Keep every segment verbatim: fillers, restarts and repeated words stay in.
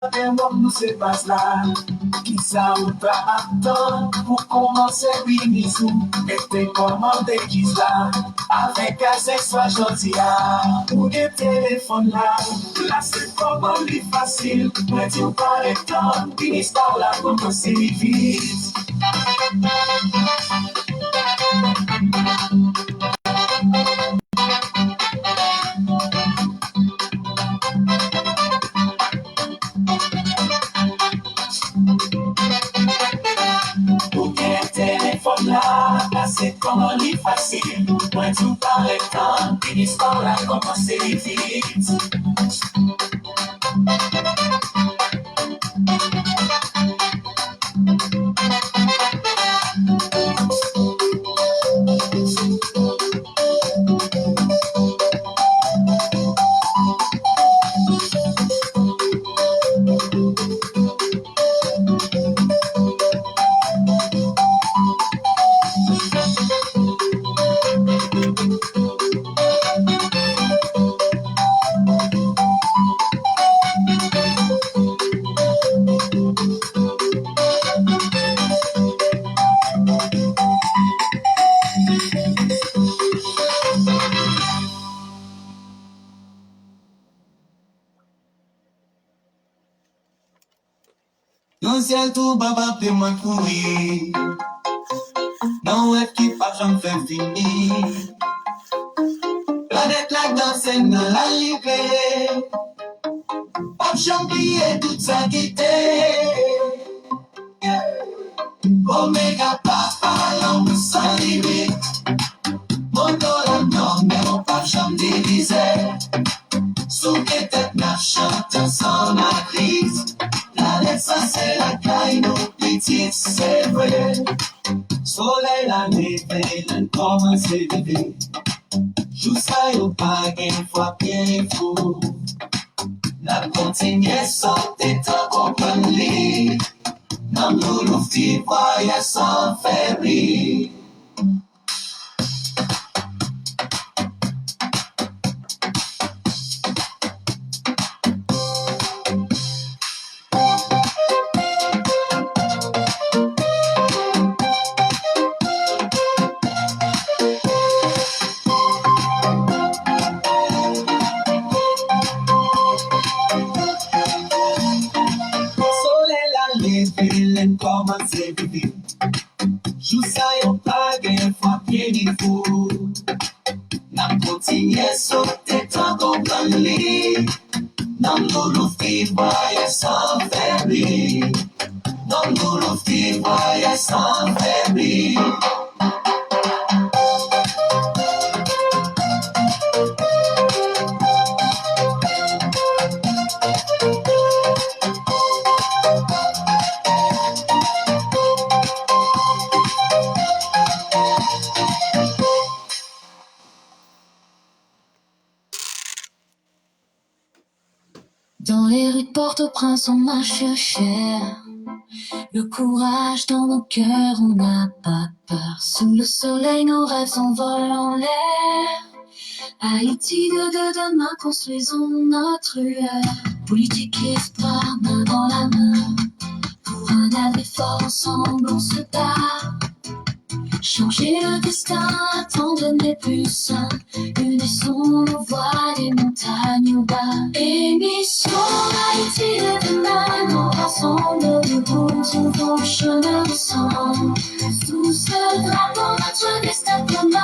Lè wòm nou se baz la, kisa ou ta ap tann pou kòmanse bini sou? Mete kòmande kiz la avèk akseswa jodi a. Ou gen telefòn la, la se kòman li fasil. Mwen di w pa ret tann, bini star la kòmanse vit. Ou gen telefòn la, pase kòman li fasil. Mwen di w pa ret tann, bini star la kòmanse vit. Yon syèl tou bab ap temwen kouri nan yon rèv ki p ap janm fè fini. Planèt la k danse nan lalin klere, p ap janm bliye tout sa ki te. Omega, papa, lanmou san limit. Moto la nòm, men w p ap janm divize. Souke tèt n ap chante ansanm ak Kris. Planèt sa se lakay nou pitit, se vre. Solèy la leve, lè n kòmanse viv li. Jou sa yo pa gen fwa pye fou. N ap kontinye sote tankou grann li. Nanm nou louvri vwayaj san febli. Solèy la leve, lè n kòmanse viv li. Jou sa yo pa gen fwa pye ni fou. N ap kontinye sote tankou grann li. Nanm nou louvri vwayaj san febli. Nanm nou louvri vwayaj san febli. Dans les rues de Port-au-Prince, on marche fier. Le courage dans nos cœurs, on n'a pas peur. Sous le soleil, nos rêves s'envolent en l'air. Haïti de, de demain, construisons notre heure. Politique et espoir, main dans la main. Pour un avenir fort, ensemble, on se bat. Changer le destin, attendre n'est plus sain. Unissons nos voix, les montagnes au bas. Émission Haïti de demain, ensemble, nous trouvons le chemin ensemble. Sous ce drapeau, notre destin commun.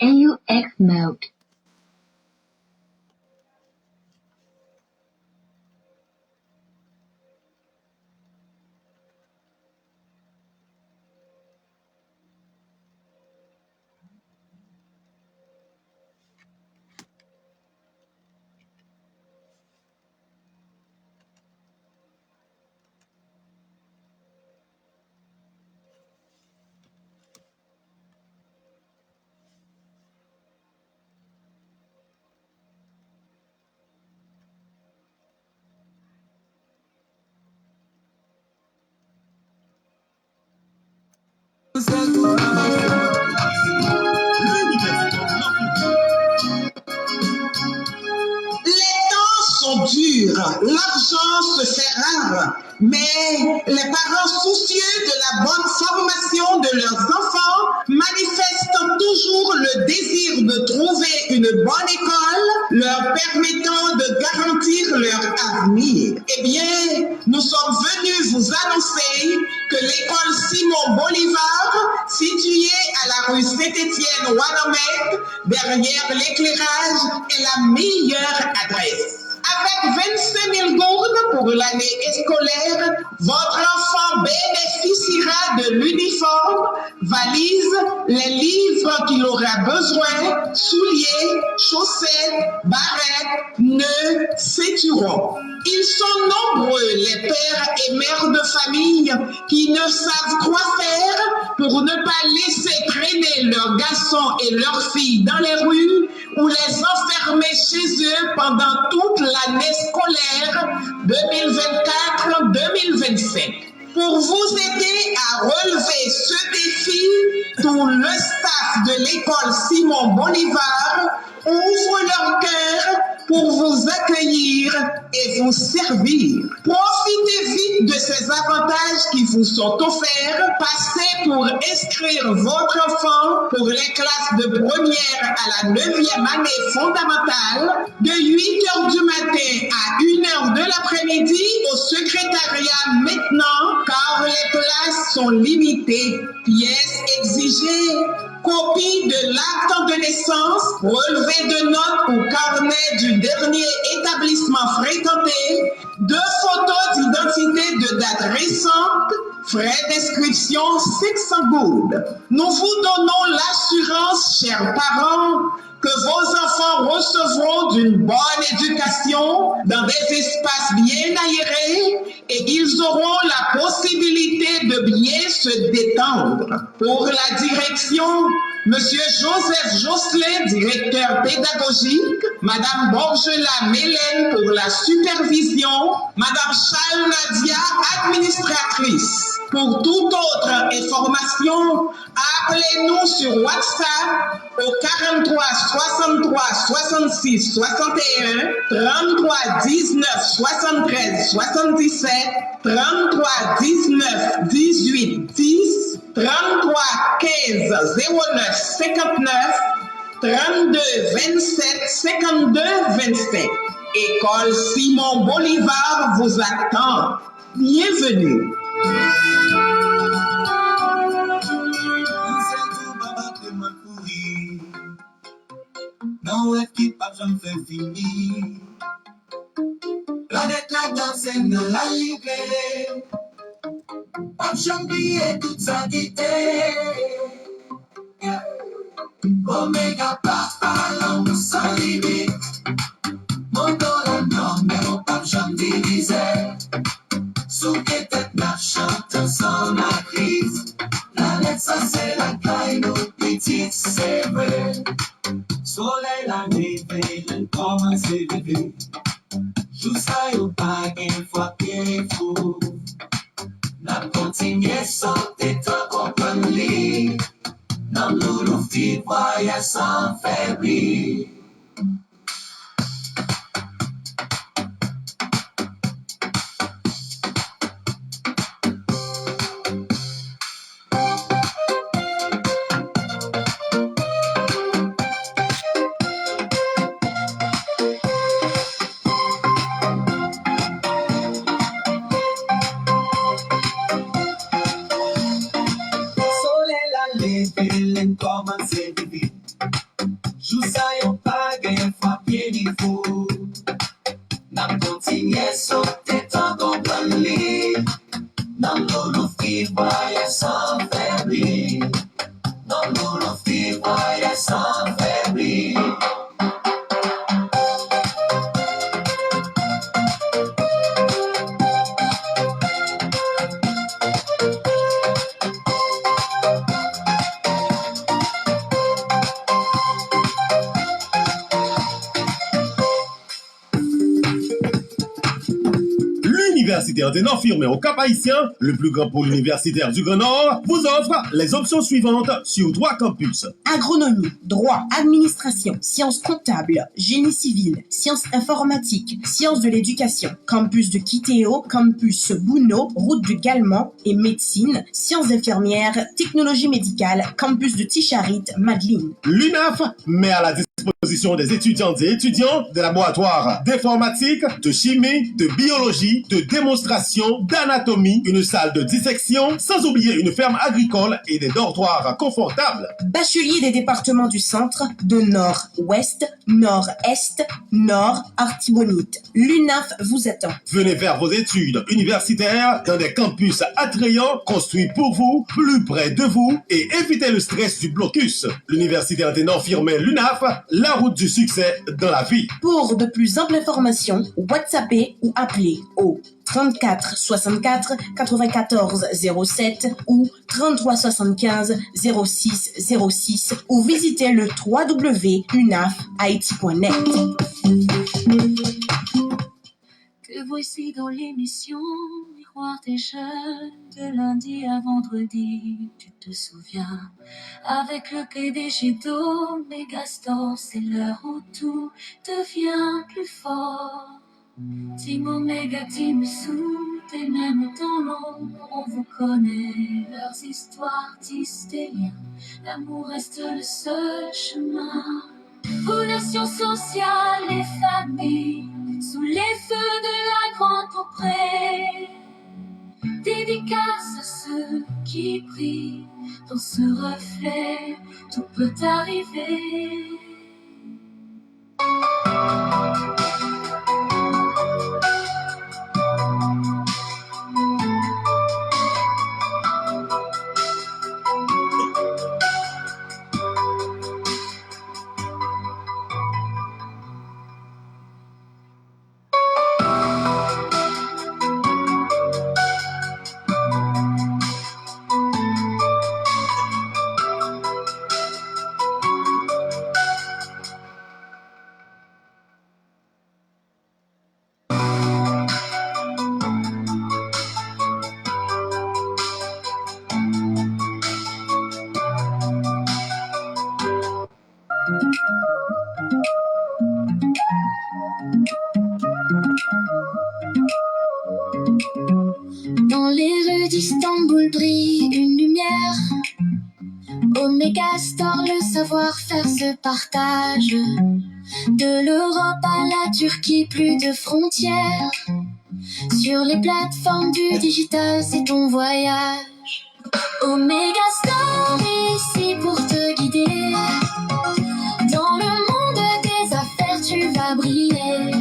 N U X mode. Les temps sont durs, l'argent se fait rare, mais les parents soucieux de la bonne formation de leurs enfants manifestent toujours le désir de trouver une bonne école leur permettant de garantir leur avenir. Eh bien, nous sommes venus vous annoncer que l'école Simon Bolivar, située à la rue Saint-Étienne Wanament, derrière l'éclairage, est la meilleure adresse. Avec vingt-cinq mille gourdes pour l'année scolaire, votre enfant bénéficiera de l'uniforme, valise, les livres qu'il aura besoin, souliers, chaussettes, barrettes, nœuds, ceinturons. Ils sont nombreux les pères et mères de famille qui ne savent quoi faire pour ne pas laisser traîner leurs garçons et leurs filles dans les rues ou les enfermer chez eux pendant toute l'année scolaire deux mille vingt-quatre deux mille vingt-cinq. Pour vous aider à relever ce défi, tout le staff de l'école Simon Bolivar ouvre leur cœur pour vous accueillir et vous servir. Profitez vite de ces avantages qui vous sont offerts. Passez pour inscrire votre enfant pour les classes de première à la neuvième année fondamentale de huit heures du matin à une heure de l'après-midi au secrétariat maintenant, car les places sont limitées. Pièces exigées, copie de l'acte de naissance, relevé de notes ou carnet du dernier établissement fréquenté, deux photos d'identité de date récente, frais d'inscription cinq cents gourdes. Nous vous donnons l'assurance, chers parents, que vos enfants recevront d'une bonne éducation dans des espaces bien aérés et ils auront la possibilité de bien se détendre. Pour la direction, Monsieur Joseph Jocelyn, directeur pédagogique, Madame Borgela Mélène pour la supervision, Madame Charles Nadia, administratrice. Pour toute autre information, appelez-nous sur WhatsApp au quarante-trois soixante-trois soixante-six soixante et un, trente-trois dix-neuf soixante-treize soixante-dix-sept, trente-trois dix-neuf dix-huit dix, trente-trois quinze zéro neuf cinquante-neuf, trente-deux vingt-sept cinquante-deux vingt-cinq. École Simon Bolivar vous attend. Bienvenue. Nan rèv ki p ap janm fè fini. Planèt la danse nan lalive. P ap janm bliye tout sa ki te. Omega papa lanmou san limit. Moto la nòmal, ou p ap janm divize. Souke tèt n ap chante ansanm ak ritm. Planèt sa se lakay nou pitit se vre. Solèy la leve, l kòmanse leve. Jou sa yo pa gen fwa ke fou. N ap kontinye sote tan konprann li. Nanm nou louvri vwayaj san febli. Solèy la leve, lè n kòmanse leve. Jou sa yo pa l'Université Anténor Firmin au Cap-Haïtien, le plus grand pôle universitaire du Grand Nord, vous offre les options suivantes sur trois campus. Agronomie, droit, administration, sciences comptables, génie civil, sciences informatiques, sciences de l'éducation, campus de Kiteo, campus Bouno, route de Galmont et médecine, sciences infirmières, technologie médicale, campus de Ticharit, Madeleine. L'UNAF met à la disposition des étudiantes et étudiants des laboratoires d'informatique, de chimie, de biologie, de démonstration, d'anatomie, une salle de dissection, sans oublier une ferme agricole et des dortoirs confortables. Bachelier des départements du centre, de nord, ouest, nord, est, nord, Artibonite. L'UNAF vous attend. Venez faire vos études universitaires dans des campus attrayants construits pour vous, plus près de vous, et évitez le stress du blocus. L'Université Anténor Firmin, l'UNAF, la route du succès dans la vie. Pour de plus amples informations, WhatsAppez ou appelez au trente-quatre soixante-quatre quatre-vingt-quatorze zéro sept ou trente-trois soixante-quinze zéro six zéro six ou visitez le trois W unaf haïti point net. Te voici dans l'émission Miroir des jeunes, de lundi à vendredi, tu te souviens. Avec le P D G d'Omega Store, c'est l'heure où tout devient plus fort. Team Omega, Team Soud, et même dans l'ombre, on vous connaît. Leurs histoires tissent des liens, l'amour reste le seul chemin. Relations sociales et famille, sous les feux de la grande pourpre. Dédicace à ceux qui prient dans ce reflet, tout peut arriver. Dans les rues d'Istanbul brille une lumière. Omega Store, le savoir-faire se partage. De l'Europe à la Turquie, plus de frontières. Sur les plateformes du digital, c'est ton voyage. Omega Store est ici pour te guider. Dans le monde des affaires, tu vas briller.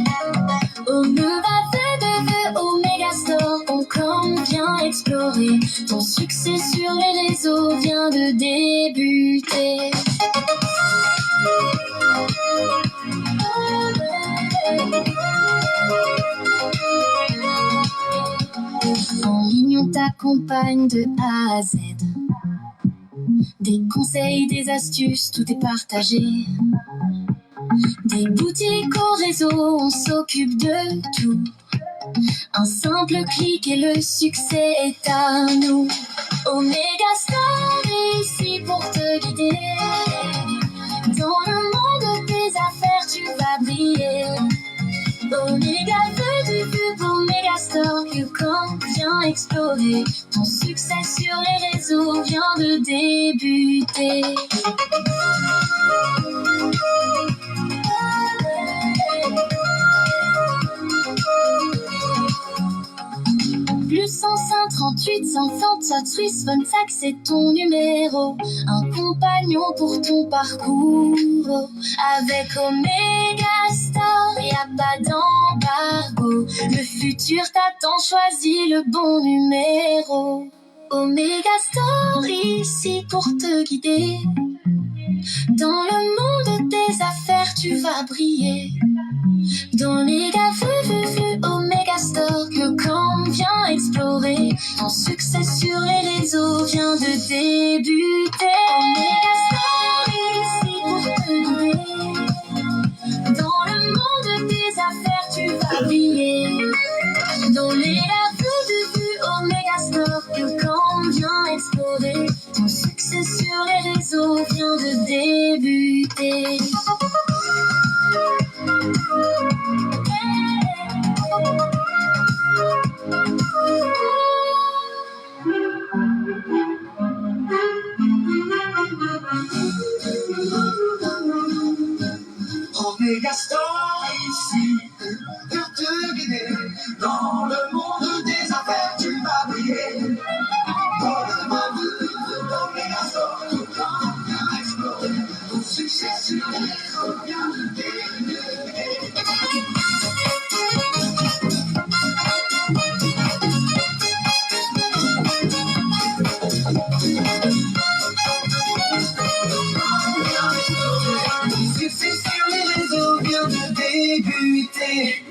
Omega veut de vœux, Omega Store point com, viens explorer. Ton succès sur les réseaux vient de débuter. En ligne, on t'accompagne de A à Z. Des conseils, des astuces, tout est partagé. Des boutiques au réseau, on s'occupe de tout. Un simple clic et le succès est à nous. Omega Store est ici pour te guider. Dans le monde des affaires, tu vas briller. Omega veut du pub, Omega Store point com, viens explorer. Ton succès sur les réseaux vient de débuter. Plus cent cinq trente-huit cent vingt-sept Swiss vingt-cinq, c'est ton numéro. Un compagnon pour ton parcours. Avec Omega Store, y a pas d'embargo. Le futur t'attend, choisis le bon numéro. Omega Store ici pour te guider. Dans le monde des affaires, tu vas briller. Dans les gars, vu, vu, vu, Omega Store point com, viens explorer. Ton succès sur les réseaux vient de débuter. Omega Store ici pour te guider. Dans le monde des affaires, tu vas briller. Dans les gars, Ici, viens te guider dans le monde des affaires, tu vas briller. Dans le monde de Omega Store, tout le monde vient explorer. Ton succès sur les réseaux vient de débuter. Succès sur les réseaux vient de débuter.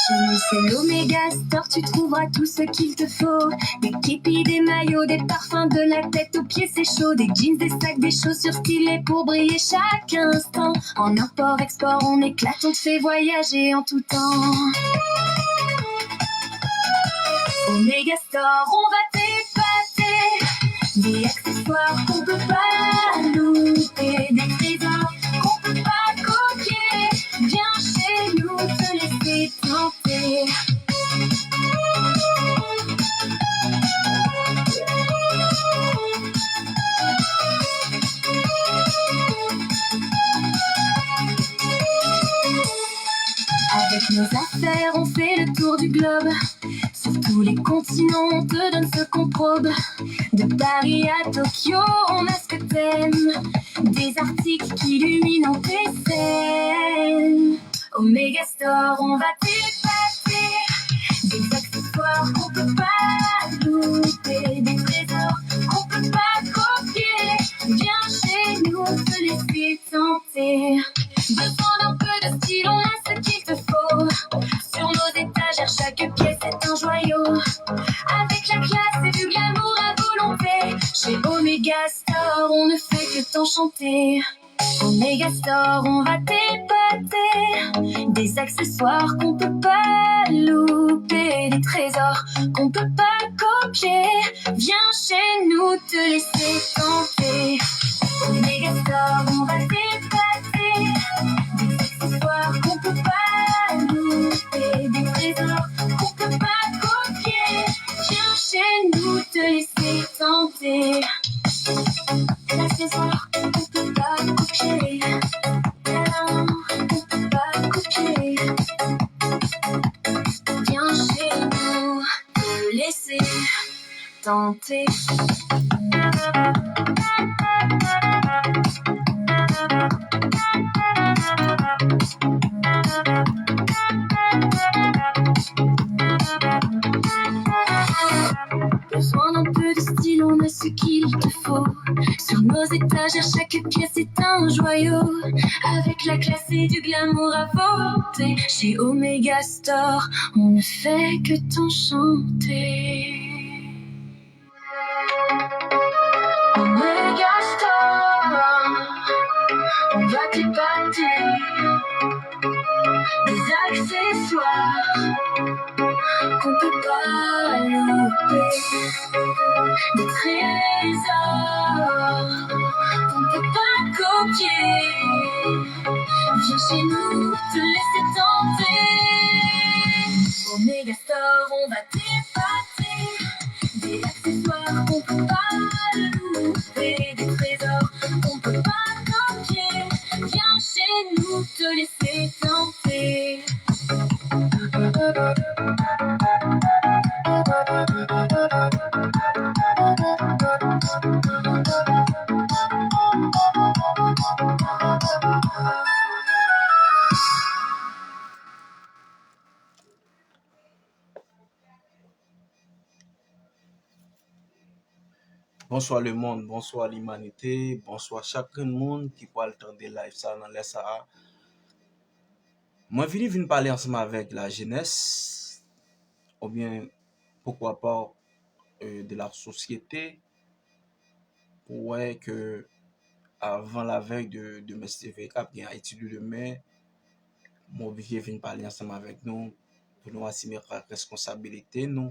Chez nous, c'est l'Omega Store, tu trouveras tout ce qu'il te faut. Des képis, des maillots, des parfums, de la tête aux pieds, c'est chaud. Des jeans, des sacs, des chaussures stylées pour briller chaque instant. En import, export, on éclate, on te fait voyager en tout temps. Omega Store, on va t'épater. Des accessoires qu'on peut pas louper, des trésors qu'on peut pas copier. Viens chez nous te laisser tenter. Avec nos affaires, on fait le tour du globe. Sur tous les continents, on te donne ce qu'on probe. De Paris à Tokyo, on a ce que t'aimes. Des articles qui illuminent tes scènes. Omega Store, on va t'épater. Des accessoires qu'on peut pas louper, des trésors qu'on peut pas copier. Viens chez nous te laisser tenter. Besoin d'un peu de style, on a ce qu'il te faut. Sur nos étagères, chaque pièce est un joyau. Avec la classe et du glamour à volonté. Chez Omega Store, on ne fait que t'enchanter. Omega Store, on va t'épater. Des accessoires qu'on peut pas louper, des trésors qu'on peut pas copier. Viens chez nous te laisser tenter. Omega Store, on va t'épater. Des accessoires qu'on peut pas louper, des trésors qu'on peut pas copier. Viens chez nous te laisser tenter. L'accessoire qu'on peut pas copier. L'amour qu'on peut pas copier. Viens chez nous te laisser tenter. Besoin d'un peu de style, on a ce qu'il te faut. Sur nos étagères, chaque pièce est un joyau. Avec la classe et du glamour à volonté. Chez Omega Store, on ne fait que t'enchanter. Omega Store, on va t'épater. Des accessoires qu'on peut pas louper. Des trésors qu'on peut pas copier. Viens chez nous te laisser tenter. Omega Store, on va t'épater. Des accessoires qu'on peut pas louper, des trésors qu'on peut pas copier. Viens chez nous te laisser tenter. Bonswa lemonn, bonswa limanite, bonswa chak grenn moun ki pral tande live sa nan lè sa a. Mwen vini vin pale ansanm avèk lajenès, oubyen poukwa pa, euh, de la sosyete, pou wè ke avan lavèy de, de Mès T V k ap gen Ayiti de demen, mwen oblije vin pale ansanm avèk nou, pou nou asime responsabilite nou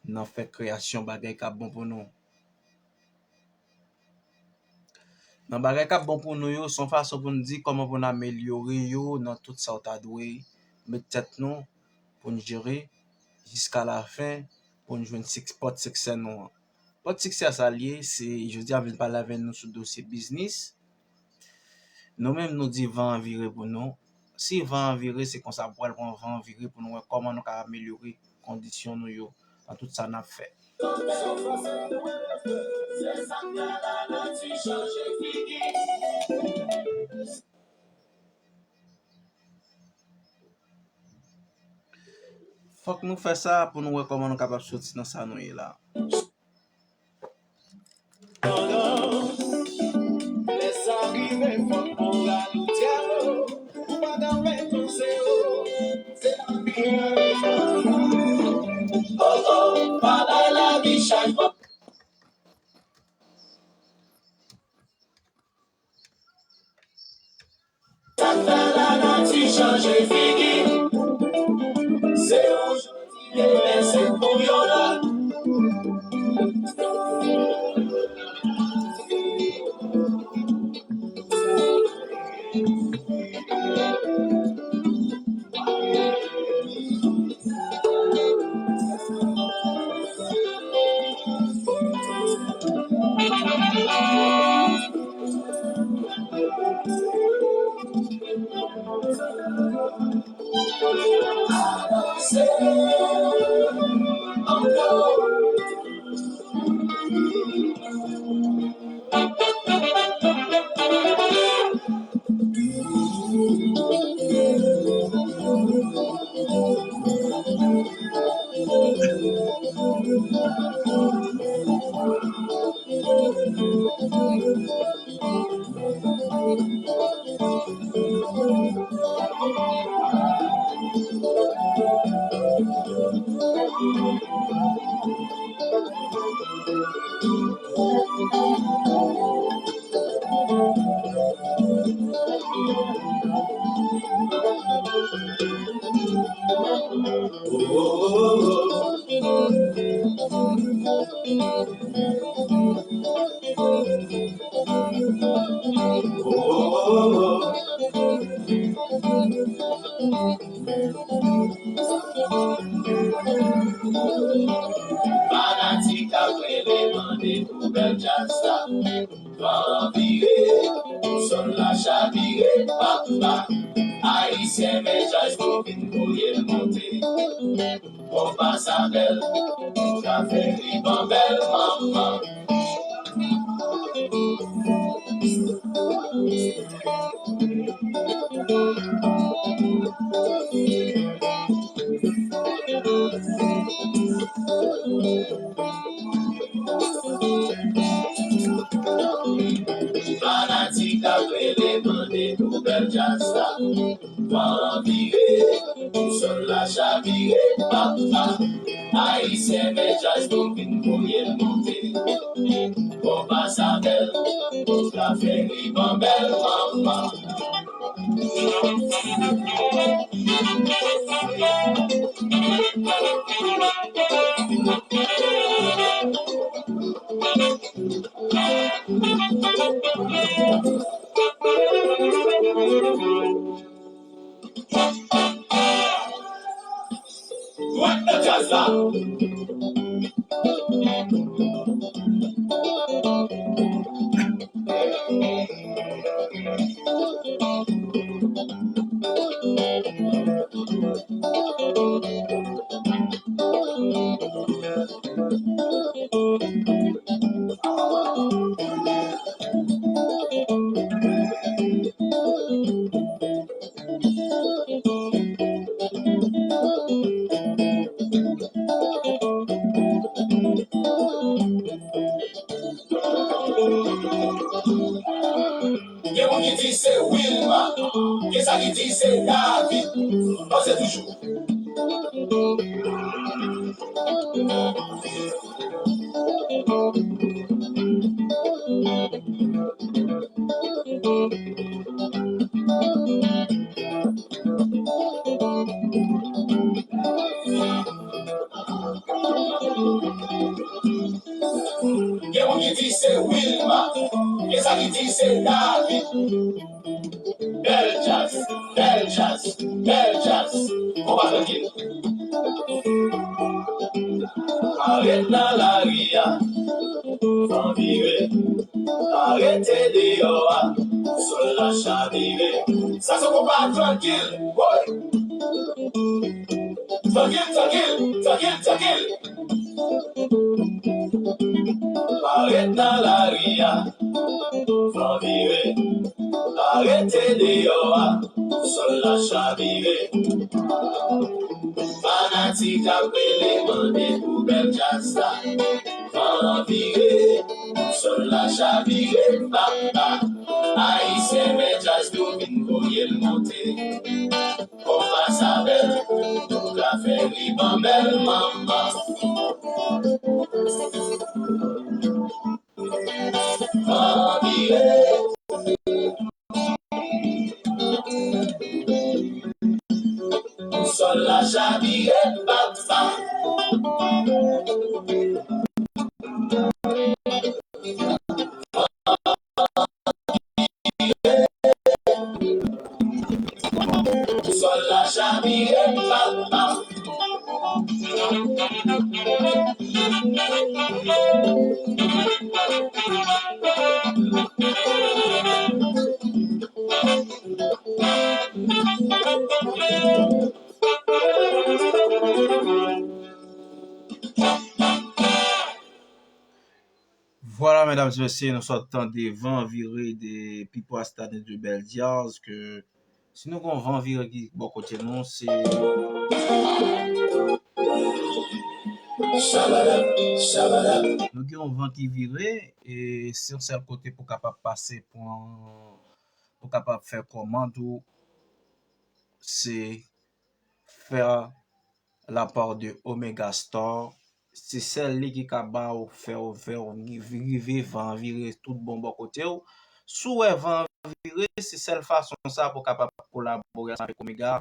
nan fè kreyasyon bagay k ap bon pou nou. Nan bagay k ap bon pou nou yo, se yon fason pou n di kòman pou n amelyore yo nan tout sa w ta dwe met tèt nou pou n jere jiska lafen pou n jwenn sik-, pòt siksè nou an. Pòt siksè a sa l ye, se jodi a m vin pale avè nou sou dosye biznis. Nou menm nou di van an vire pou nou. Si van an vire, se konsa pou al pran van an vire pou nou wè kòman nou ka amelyore kondisyon nou yo nan tout sa n ap fè. Fòk nou fè sa pou nou wè kòman nou kapab soti nan sa nou ye la. Lè sa rive, fòk moral ou tyenn ou. Ou pa ka pèdi se ou. Se lavi a. Oh, oh, pa bay lavi chay. Sa k fè lanati chanje figi. Se yon jodi, demen se pou yon lòt. Fanatik ap rele mande pou bèl djaz la. Van an vire, sòn la chavire, papa. Ayisyen men djaz nou vin voye l monte. Konpa sa bèl, nou ka fè riban bèl, manman. Fanatik ap rele mande pou bèl djaz la. Van an vire, sòn la chavire, papa. Ayisyen men djaz nou vin voye l monte. Konpa sa bèl, ka fè riban bèl, manman. Dwèt nan djaz la. Gen moun ki di se Wilma, gen sa ki di se David. Panse toujou. Gen moun ki di se Wilma. Ayiti se David. Bèl djaz, bèl djaz, bèl djaz. Konpa trankil. Pa ret nan lari a, van vire. Pa rete deyò a, sòl la chavire. Sa se konpa trankil. Woy! Trankil, trankil, trankil, trankil. Pa ret nan lari a, van vire. Pa rete deyò a, sòl la chavire. Fanatik ap rele mande pou bèl djaz la. Van vire, sòl la chavire, papa. Ayisyen men djaz nou vin voye l monte. Konpa sa bèl, nou ka fè riban bèl manman. Anvire. Sòl la chavire, papa. Sòl la chavire, papa. Vwala, medam e mesye, nou sot tande Van Vire de Pipo Asta de Bèl Djaz, ke si nou gon van vire ki bò kote nou, se nou gen yon van ki vire, e se yon sèl kote pou kapab pase pran, pou kapab fè kòmand ou, se fè la part de Omega Store. Se sèl li ki ka ba w, fè w, fè w rive van vire tout bon bò kote w. Si w wè van vire, se sèl fason sa pou kapab kolabore ansanm avèk Omega.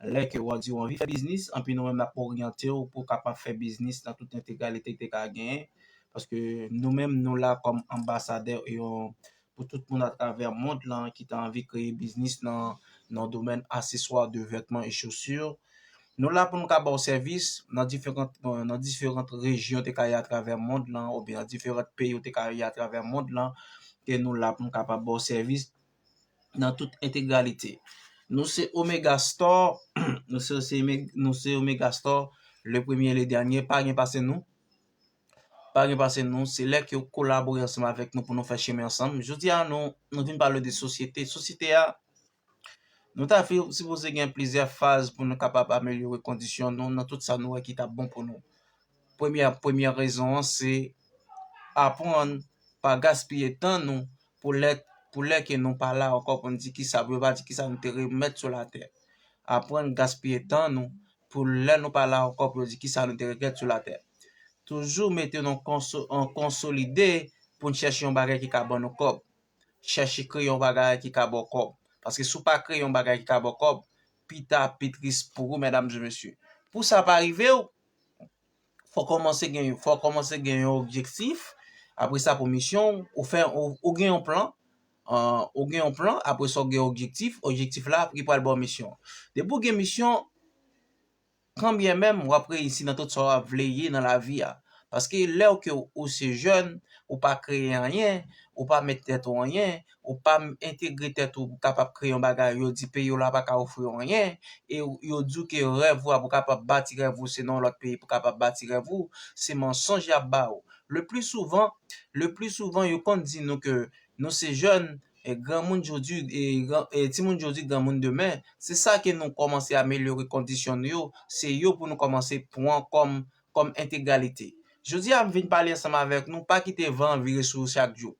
Lè ke w di w anvi fè biznis, anpi nou menm n ap oryante w pou w kapab fè biznis nan tout entegralite ke te ka genyen. Paske nou menm, nou la kòm anbasadè e yon pou tout moun atravè mond lan ki ta anvi kreye biznis nan, nan domèn aseswa de vètman e chosi. Nou la pou nou ka ba w sèvis nan diferan, nan diferan rejyon te ka ye atravè mond lan, oubyen nan diferan peyi ou te ka ye atravè mond lan, ke nou la pou nou kapab ba w sèvis nan tout entegralite. Nou se Omega Store, nou se, se, nou se Omega Store, le premier et le dernier, pa gen pase nou. Pa gen pase nou, se lè ke w kolabore ansanm avèk nou pou nou fè chemen ansanm. Jodi a, nou, nou vin pale de sosyete. Sosyete a, nou ta fi-, sipoze gen plizyè faz pou nou kapab amelyore kondisyon nou nan tout sa nou wè ki t ap bon pou nou. Premyè, premyè rezon an, se aprann pa gaspiye tan nou pou lè, pou lè ke nou pa la ankò pou nou di kisa, pou yo pa di kisa nou te remèt sou latè. Aprann gaspiye tan nou pou lè nou pa la ankò pou yo di kisa nou te regrèt sou latè. Toujou mete nou konso-, an konsolide pou n chèche yon bagay ki ka ban nou kòb. Chèche kreye yon bagay ki ka ba w kòb. Paske si w pa kreye yon bagay ki ka ba w kòb, pita pi tris pou ou, medam e mesye. Pou sa pa rive w, fò w kòmanse gen, fò w kòmanse gen yon objektif. Apre sa, pou misyon, ou fè, ou, ou gen yon plan. An, ou gen yon plan, apre sa, w gen yon objektif. Objektif la, li pral ba w misyon. Depi w gen misyon, kanbyen menm w ap reyisi nan tout sa w ap vle ye nan lavi a. Paske lè w ke ou se jèn, ou pa kreye anyen, ou pa met tèt ou anyen, ou pa entegre tèt ou pou kapab kreye yon bagay, yo di peyi w la pa ka ofri w anyen, e yo di w ke rèv ou a pou kapab bati rèv ou, se nan yon lòt peyi pou kapab bati rèv ou, se mansonj y ap ba w. Le pli souvan, le pli souvan, yo konn di nou ke nou se jèn, e granmoun jodi, e gran-, e timoun jodi, granmoun demen. Se sa ke nou kòmanse amelyore kondisyon nou yo, se yo pou nou kòmanse pran kòm, kòm entegralite. Jodi a, m vin pale ansanm avèk nou, pa kite van an vire sou ou chak jou.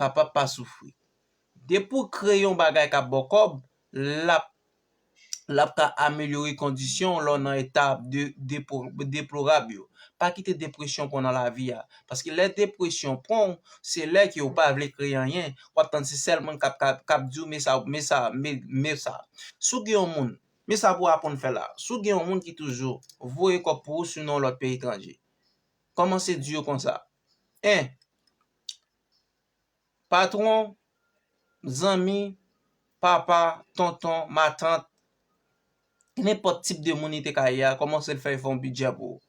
Kapab pa soufri. Depi w kreye yon bagay k ap ba w kòb, l ap, l ap ka amelyore kondisyon w lè w nan eta de, deplo-, deplorab yo. Pa kite depresyon pran w nan lavi a. Paske lè depresyon pran w, se lè ke w pa vle kreye anyen, w ap tann se sèl moun k ap, k ap, k ap di w, men sa, men sa, men, men sa. Si w gen yon moun, men sa pou w aprann fè la. Si w gen yon moun ki toujou voye kòb pou ou sou nan yon lòt peyi etranje, kòmanse di yo konsa. En, patwon, zanmi, papa, tonton, matant, nenpòt tip de moun li te ka ye a, kòmanse l fè, fè yon bidjè pou ou.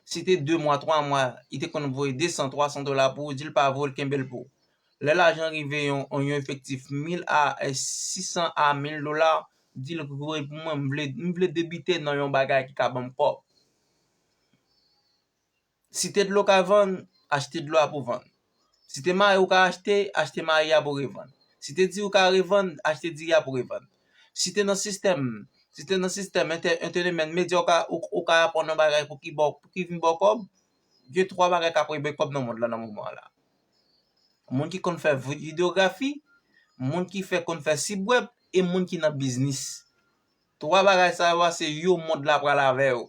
Si te de mwa, twa mwa, li te konn voye de san, twa san dola pou ou, di l pa voye l, kenbe l pou ou. Lè lajan rive yon, yon efektif mil a, eh, sis san a mil dola, di l voye pou mwen, m vle, m vle debite nan yon bagay ki ka ban m kòb. Si te dlo ka vann, achte dlo a pou vann. Si te mayi ou ka achte, achte mayi a pou revann. Si te diri ou ka revann, achte diri a pou revann. Si te nan sistèm, si te nan sistèm ente-, entertainment, medya ou ka, ou, ou ka aprann yon bagay pou ki ba w, pou ki vin ba w kòb, gen twa bagay k ap bay kòb nan mond lan nan moman an la. Moun ki konn fè vi-, videyografi, moun ki fè, konn fè sitwèb, e moun ki nan biznis. Twa bagay sa yo a, se yo mond la pral avè yo.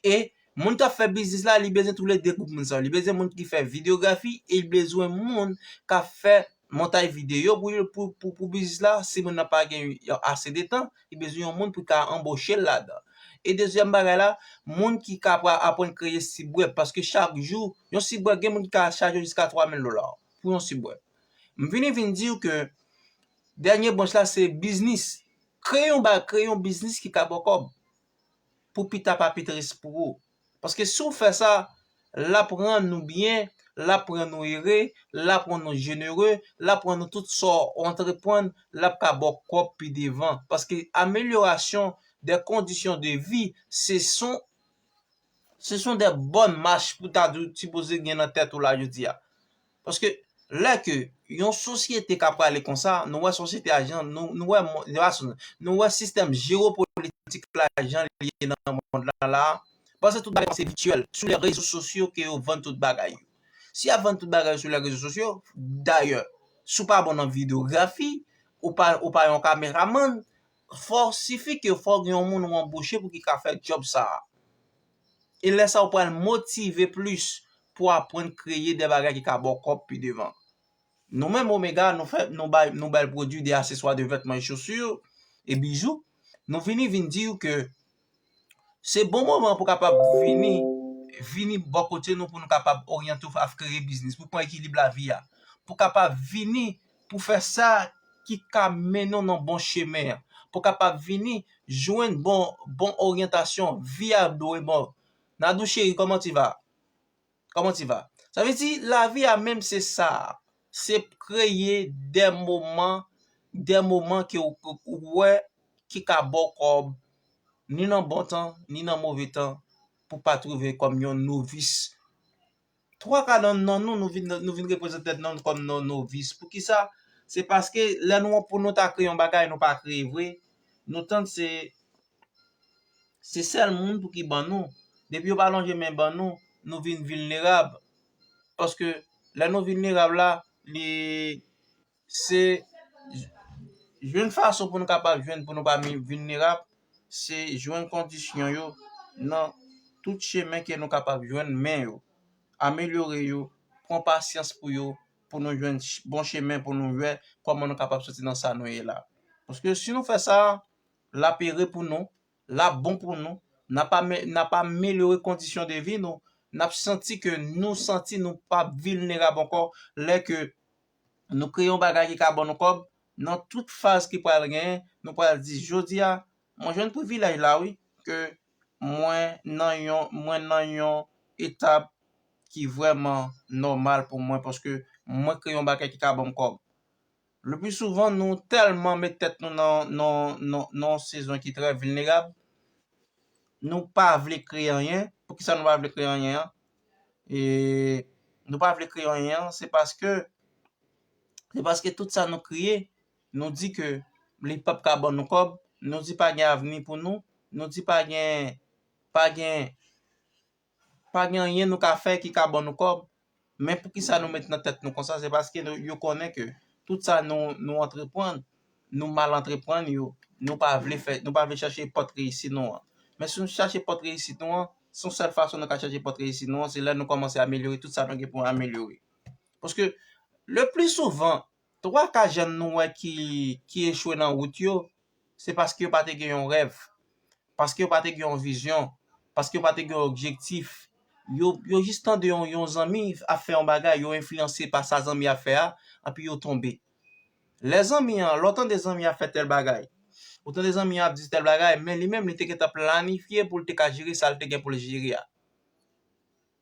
E moun k ap fè biznis la, li bezwen toulede gwoup moun sa yo. Li bezwen moun ki fè videyografi e li bezwen moun k ap fè montay videyo pou, pou, pou, pou biznis la. Si moun nan pa gen ase de tan, li bezwen yon moun pou ka anboche l ladan. E dezyèm bagay la, moun ki ka aprann kreye sitwèb, paske chak jou, yon sitwèb, gen moun ki ka chaje w jiska twa mil dola pou yon sitwèb. M vini vin di w ke dènye branch la se biznis. Kreye yon ba-, kreye yon biznis ki ka ba w kòb. Pou pita pa pi tris pou ou. Paske si w fè sa, l ap rann nou byen, l ap rann nou ere, l ap rann nou jenere, l ap rann nou tout sa w antreprann, l ap ka ba w kòb pi devan. Paske amelyorasyon de kondisyon de vi, se son, se son de bòn mach pou ta dou-, sipoze gen nan tèt ou la jodi a. Paske lè ke yon sosyete ka prale konsa, nou wè sosyete a jan, nou, nou wè mo-, nou wè sistèm jewopolitik la jan li ye nan mond lan la, paske tout bagay se vityèl, sou lè rezo sosyo ke yo vann tout bagay yo. Si y ap vann tout bagay yo sou lè rezo sosyo, dayè, si w pa bon nan videyografi, ou pa, ou pa yon kameramann, fò sifi ke fò gen yon moun ou anboche pou ki ka fè djòb sa a. E lè sa a ou pral motive plis pou aprann kreye de bagay ki ka ba w kòb pi devan. Nou menm Omega, nou fè, nou bay, nou bay pwodui de aseswa de vètman e chosi e bijou. Nou vini vin di w ke se bon moman pou kapab vini, vini bò kote nou pou nou kapab oryante w a kreye biznis, pou pran ekilib lavi a, pou kapab vini pou fè sa ki ka mennen w nan bon chemen an, pou kapab vini jwenn bon, bon oryantasyon, vi a dwe bon. Nadou cheri, comment tu vas? Comment tu vas? Sa vle di, lavi a menm se sa. Se kreye de moman, de moman ke w, w wè ki ka ba w kòb, ni nan bon tan, ni nan move tan, pou pa twouve kòm yon novis. Twa ka nan, nan nou, nou vin, nou vin reprezante tèt nou kòm yon novis. Poukisa? Se paske lè nou, pou nou ta kreye yon bagay, nou pa kreye vre. Nou tann se, se sèl moun pou ki ban nou. Depi yo pa lonje men ban nou, nou vin vilnerab. Paske lè nou vilnerab la, li, se j-, jwenn fason pou nou kapab jwenn, pou nou pa mi-, vilnerab, se jwenn kondisyon yo nan tout chemen ke nou kapab jwenn men yo, amelyore yo, pran pasyans pou yo, pou nou jwenn ch-, bon chemen, pou nou wè kòman nou kapab soti nan sa nou ye la. Paske si nou fè sa, l ap ere pou nou, l ap bon pou nou, n ap ame-, n ap amelyore kondisyon de vi nou, n ap santi ke nou santi nou p ap vilnerab ankò lè ke nou kreye yon bagay ki ka ban nou kòb, nan tout faz ki pral genyen, nou pral di, jodi a, mwen jwenn privilèj la, wi, ke mwen nan yon, mwen nan yon etap ki vrèman nòmal pou mwen, paske mwen kreye yon bagay ki ka ban m kòb. Le pli souvan, nou tèlman met tèt nou nan, nan, nan, nan yon sezon ki trè vilnerab, nou pa vle kreye anyen. Poukisa nou pa vle kreye anyen an? E nou pa vle kreye anyen an, se paske, se paske tout sa nou kreye, nou di ke li p ap ka ban nou kòb, nou di pa gen avni pou nou, nou di pa gen, pa gen, pa gen anyen nou ka fè ki ka ban nou kòb. Men poukisa nou met nan tèt nou konsa? Se paske nou, yo konnen ke tout sa nou, nou antreprann, nou mal antreprann yo, nou pa vle fè, nou pa vle chache pòt reyisit nou an. Men si nou chache pòt reyisit nou an, se yon sèl fason nou ka chache pòt reyisit nou an, se lè nou kòmanse amelyore tout sa nou gen pou amelyore. Paske le pli souvan, twa ka jèn nou wè ki, ki echwe nan wout yo, se paske yo pa te gen yon rèv, paske yo pa te gen yon vizyon, paske yo pa te gen yon objektif. Yo, yo jis tande yon, yon zanmi ap fè yon bagay, yo enfliyanse pa sa zanmi ap fè a, anpi yo tonbe. Lè zanmi an, lè w tande zanmi an ap fè tèl bagay, ou tande zanmi an ap di tèl bagay, men li menm li te gentan planifye pou l te ka jere sa l te gen pou l jere a.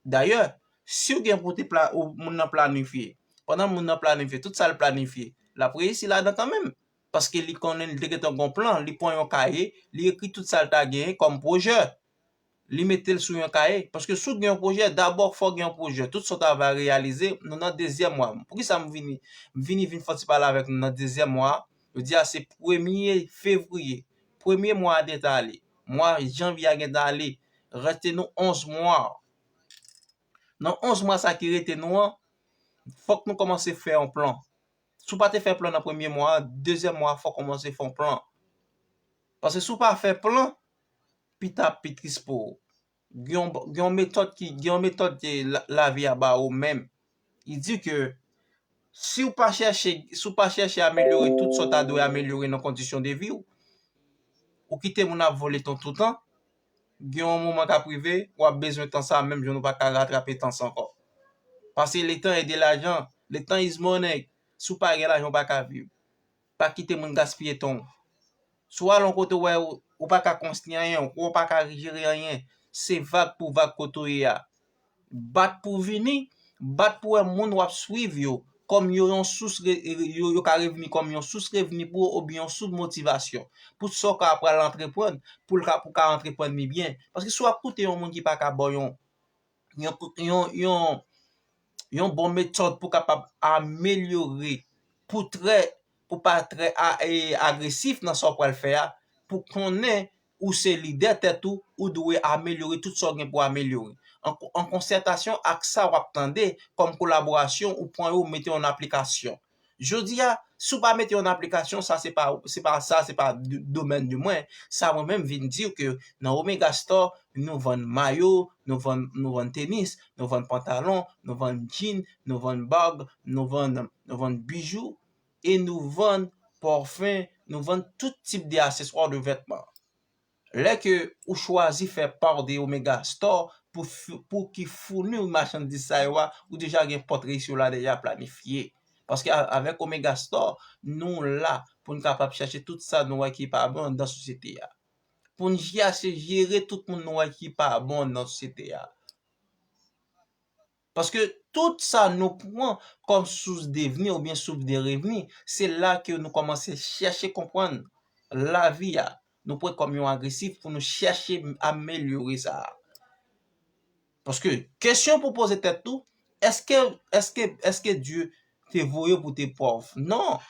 Dayè, si w gen pou te pla, ou, moun nan planifye, pandan moun nan planifye, tout sa l planifye, l ap reyisi ladan kanmenm. Paske li konnen li te gentan gon plan, li pran yon kaye, li ekri tout sa l ta genyen kòm pwojè. Li mete l sou yon kaye. Paske si w gen yon pwojè, dabò fò w gen yon pwojè. Tout sa w ta va reyalize, nou nan dezyèm mwa. Poukisa m vini, m vini vin fè ti pale avèk nou nan dezyèm mwa? Yo di a se premye fevriye. Premye mwa a gentan ale. Mwa janvye a gentan ale. Rete nou onz mwa. Nan onz mwa sa ki rete nou an, fòk nou kòmanse fè yon plan. Si w pa te fè plan nan premye mwa an, dezyèm mwa a, fòk w kòmanse fè yon plan. Paske si w pa fè plan, pita ap pi tris pou ou. Gen yon, gen yon metòd ki, gen yon metòd ke la, lavi a ba ou menm. Li di ke si w pa chèche, si w pa chèche amelyore tout sa w ta dwe amelyore nan kondisyon de vi w, ou kite moun ap vole tan toutan, gen yon moman k ap rive, w ap bezwen tan sa a menm jan nou pa ka ratrape tan sa ankò. Paske le temps est de l'argent, le temps is money. Si w pa gen lajan, w pa ka viv. Pa kite moun gaspiye tan w. Si w al yon kote, w wè ou, ou pa ka konstwi anyen, ou pa ka jere anyen, se vag pou vag kote w ye a. Bat pou vini, bat pou wè moun w ap swiv yo, kòm yo yon sous re, yo, yo ka revni kòm yon sous revni pou ou oubyen yon sous motivasyon. Pou sa w ka pral antreprann, pou l ka, pou w ka antreprann li byen. Paske si w ap koute yon moun ki pa ka ba w yon, yon, yon, yon, yon bon metòd pou kapab amelyore, pou trè, pou pa trè a, e, agresif nan sa w pral fè a, pou konnen ou se lidè tèt ou, ou dwe amelyore tout sa w gen pou amelyore. An, an konsètasyon ak sa w ap tande kòm kolaborasyon, ou pran yo, ou mete yo an aplikasyon. Jodi a, si w pa mete yo an aplikasyon, sa se pa, se pa, sa se pa d, domèn de mwen. Sa mwen menm vin di w ke nan Omega Store, nou vann mayo, nou vann, nou vann tenis, nou vann pantalon, nou vann jean, nou vann bag, nou vann, nou vann bijou, e nou vann pòfen, nou vann tout tip de akseswa de vètman. Lè ke ou chwazi fè pa de Omega Store pou, pou ki founi machandiz sa yo a, ou deja gen pòt reyisi w la deja planifye. Paske a, avèk Omega Store, nou la pou n kapab chèche tout sa nou wè ki pa bon anndan sosyete a. Pou n chèche jere tout moun nou wè ki pa bon anndan sosyete a. Paske tout sa nou pran kòm sous de vni oubyen sous de revni, se la ke nou kòmanse chèche konprann lavi a. Nou pran kòm yon agresif pou nou chèche amelyore sa. Paske kesyon pou poze tèt ou, èske, èske, èske Dye te voye pou te pòv? Non.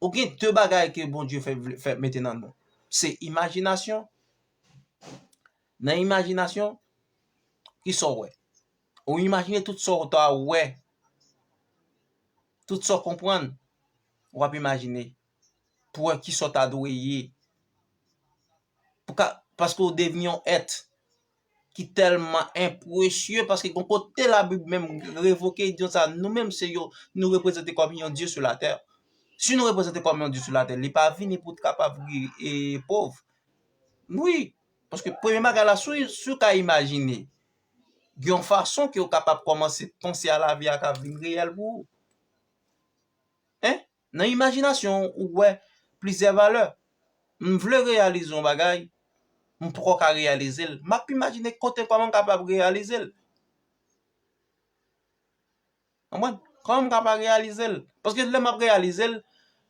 Ou gen de bagay ke Bondye fè, fè mete nan nou. Se imajinasyon. Nan imajinasyon, kisa w wè? Ou imajine tout sa w ta wè, tout sa w konprann, w ap imajine pou wè kisa w ta dwe ye. Pou ka, paske w devni yon èt ki tèlman enpresye, paske gon kote Labib menm revoke idyon sa, nou menm se yo, nou reprezante kòm yon dye sou latè. Si nou reprezante kòm yon dye sou latè, li pa vini pou t kapab ri, e, pòv. Wi, paske premye bagay la, si w, si w ka imajine, gen yon fason ke w kapab kòmanse panse a lavi a k ap vin reyèl pou ou. Hein? Nan imajinasyon ou wè plizyè valè. M vle reyalize yon bagay, m poko ka reyalize l. M ap imajine kote kòman m kapab reyalize l. Konprann? Kòman m kapab reyalize l? Paske lè m ap reyalize l,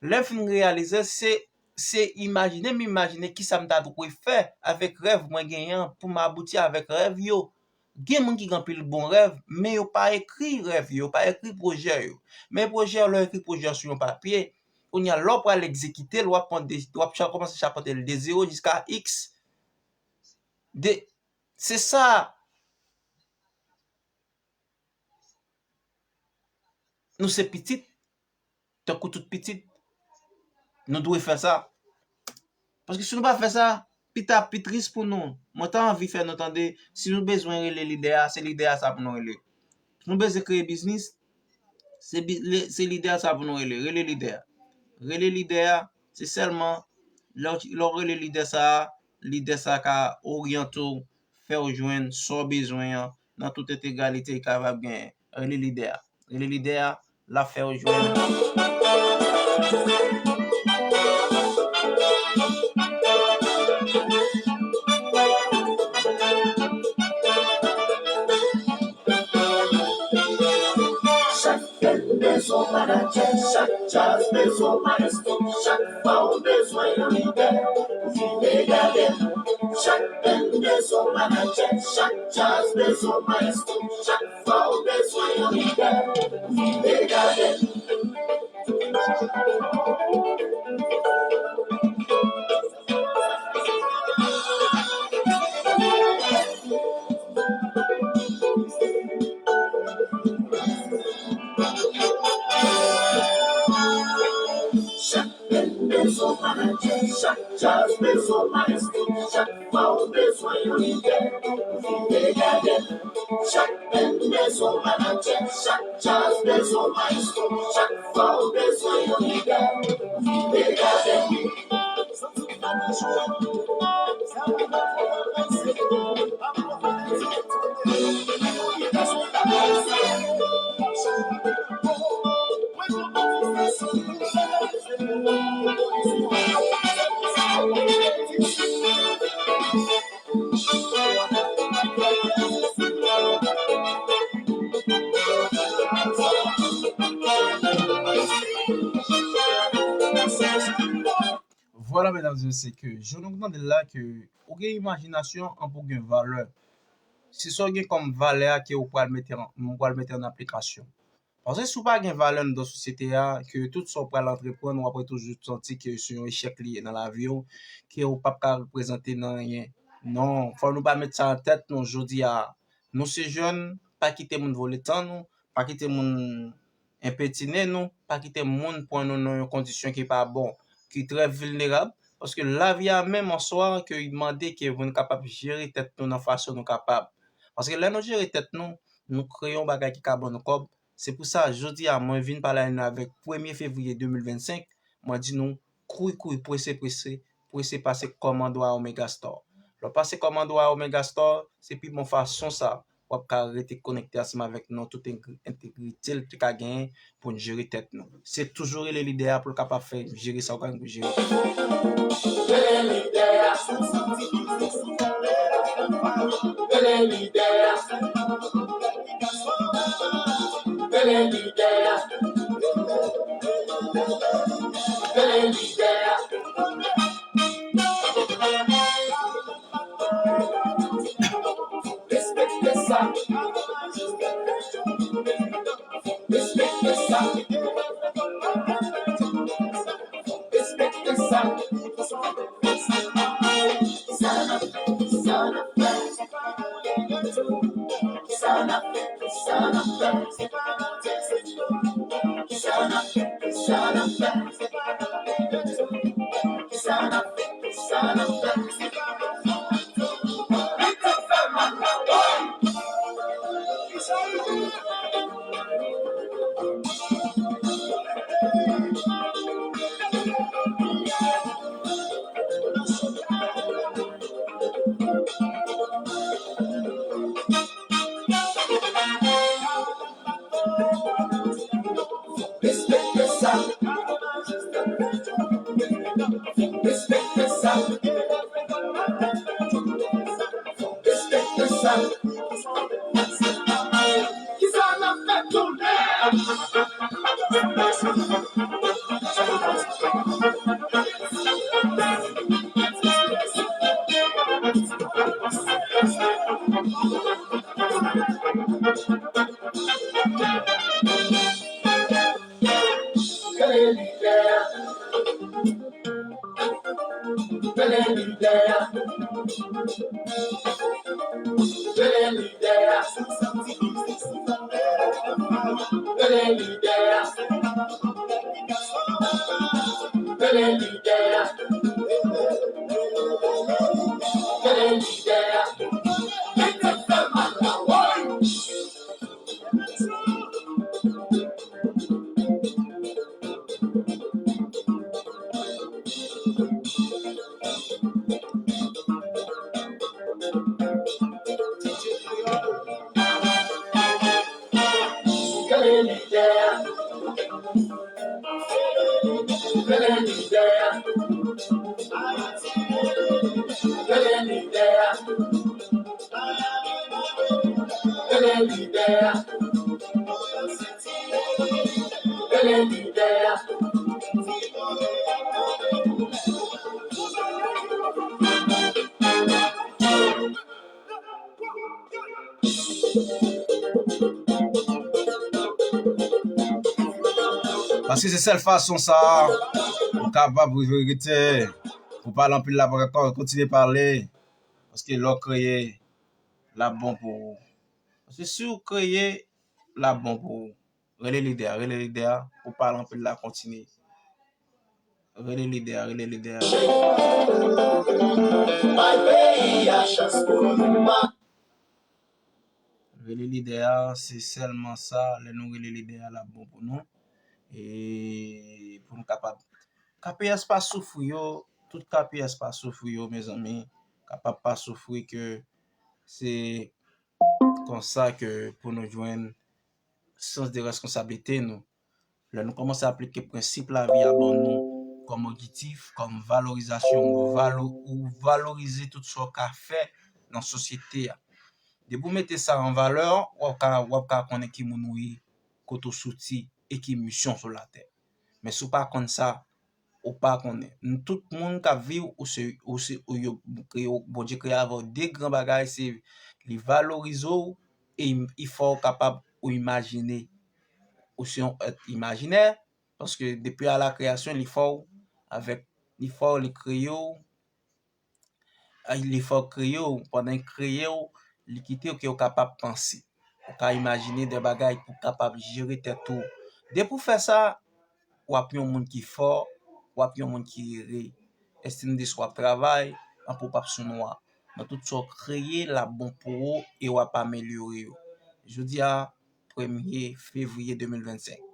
lè m fin reyalize l, se, se imajine, m imajine kisa m ta dwe fè avèk rèv mwen genyen an pou m abouti avèk rèv yo. Gen moun ki gen anpil bon rèv, men yo pa ekri rèv yo, yo pa ekri pwojè yo. Men pwojè yo, lè w ekri pwojè sou yon papye, kounye a, lè w pral egzekite l, w ap pran de, w ap cha, kòmanse chapante l de zewo jiska X. De, se sa. Nou se pitit, tankou tout pitit, nou dwe fè sa. Paske si nou pa fè sa, pita ap pi tris pou nou. Mwen ta anvi fè nou tande, si nou bezwen rele lidè a, se lidè a sa pou nou rele. Si nou bezwen kreye biznis, se bi, le, se lidè a sa pou nou rele. Rele lidè a. Rele lidè a, se sèlman lè w, lè w rele lidè sa a, lidè sa a ka oryante w, fè w jwenn sa w bezwen an nan tout entegralite l kapab genyen. Rele lidè a. Rele lidè a, l ap fè w jwenn. Chak band bezwen manager, chak djaz bezwen maestro, chak fwa w bezwen yon lidè, vini gade m. Chak band bezwen manager, chak djaz bezwen maestro, chak fwa w bezwen yon lidè, vini gade m. Chak band bezwen manager, chak djaz bezwen maestro, chak fwa w bezwen yon lidè, vini gade m. Chak band bezwen manager, chak djaz bezwen maestro, chak fwa w bezwen yon lidè, vini gade m. Vwala, medam e mesye, ke jan nou tande l la, ke ou gen imajinasyon ann pou gen valè. Se sa w gen kòm valè a ke ou pral mete an, ou pral mete an aplikasyon. Paske si w pa gen valè anndan sosyete a, ke tout sa w pral antreprann, w ap toujou santi ke se yon echèk li ye nan lavi w, ke ou p ap ka reprezante nan anyen. Non, fò nou pa met sa nan tèt nou jodi a. Nou se jèn, pa kite moun vòlè tan nou, pa kite moun enpetine nou, pa kite moun pran nou nan yon kondisyon ki pa bon, ki trè vilnerab, paske lavi a menm an swa ke li mande ke pou nou kapab jere tèt nou nan fason nou kapab. Paske lè nou jere tèt nou, nou kreye yon bagay ki ka ban nou kòb. Se pou sa, jodi a, mwen vin pale avèk premye fevriye de mil vennsenk, mwen di nou, kouri, kouri, prese, prese, prese pase kòmando a Omega Store. Lè w pase kòmando a Omega Store, se pi bon fason sa, w ap ka rete konekte ansanm avèk nou, tout entegrite l te ka genyen pou n jere tèt nou. Se toujou rele lidè a pou l kapab fè jere sa w genyen pou jere. Rele lidè a. Rele lidè a. Rele lidè a. Rele lidè a. Respekte sa. Respekte sa. Respekte sa. Sa n ap fè, sa n ap fè. Sa n ap fè, sa n ap fè. Sa n ap fè, sa n ap fè. Sa n ap fè, sa n ap fè. Li te fè mal la, woy! Respekte sa. Respekte sa. Respekte sa. Kisa n ap fè kounye a? Rele lidè a. Rele lidè a. Rele lidè a. Rele lidè a. Rele lidè a. Rele lidè a. Li te fè mal la, woy! Rele lidè a. Lidè a, lidè a, lidè a, lidè a. Paske se sèl fason sa a ou kapab rete, pou pale anpil la, pa kontinye pale. Paske lè w kreye, l ap bon pou ou. Paske si w kreye, l ap bon pou ou. Rele lidè a, rele lidè a, pou pale anpil la, kontinye. Rele lidè a, rele lidè a. Bay peyi a chans pou nou ma- Rele lidè a, se sèlman sa, lè nou rele lidè a, l ap bon pou nou. E pou nou kapab. K P S pa soufri yo, tout K P S pa soufri yo, mezanmi. Kapab pa soufri ke se konsa ke pou nou jwenn sans de responsablite nou. Lè nou kòmanse aplike prensip lavi a ban nou kòm objektif, kòm valorizasyon, ou valo-, ou valorize tout sa w ka fè nan sosyete a. Depi w mete sa an valè, w ap ka, w ap ka konnen ki moun ou ye, kote w soti e ki misyon w sou latè. Men si w pa konn sa, ou pa konnen. Nou tout moun k ap viv, ou se, ou se, ou yo, kreye w, Bondye kreye avè w de gran bagay, se li valorize w e li fè w kapab ou imajine. Ou se yon èt imajinè, paske depi a la kreyasyon, li fè w avèk, li fè w, li kreye w, li fè w kreye w, pandan l kreye w, li kite w ke w kapab panse. Ou ka imajine de bagay pou w kapab jere tèt ou. Depi w fè sa, w ap yon moun ki fò, w ap yon moun ki ere. Estime de swa, w ap travay, anpil w p ap sou nwa. Nan tout sa w kreye, l ap bon pou ou e w ap amelyore yo. Jodi a, premye fevriye de mil vennsenk.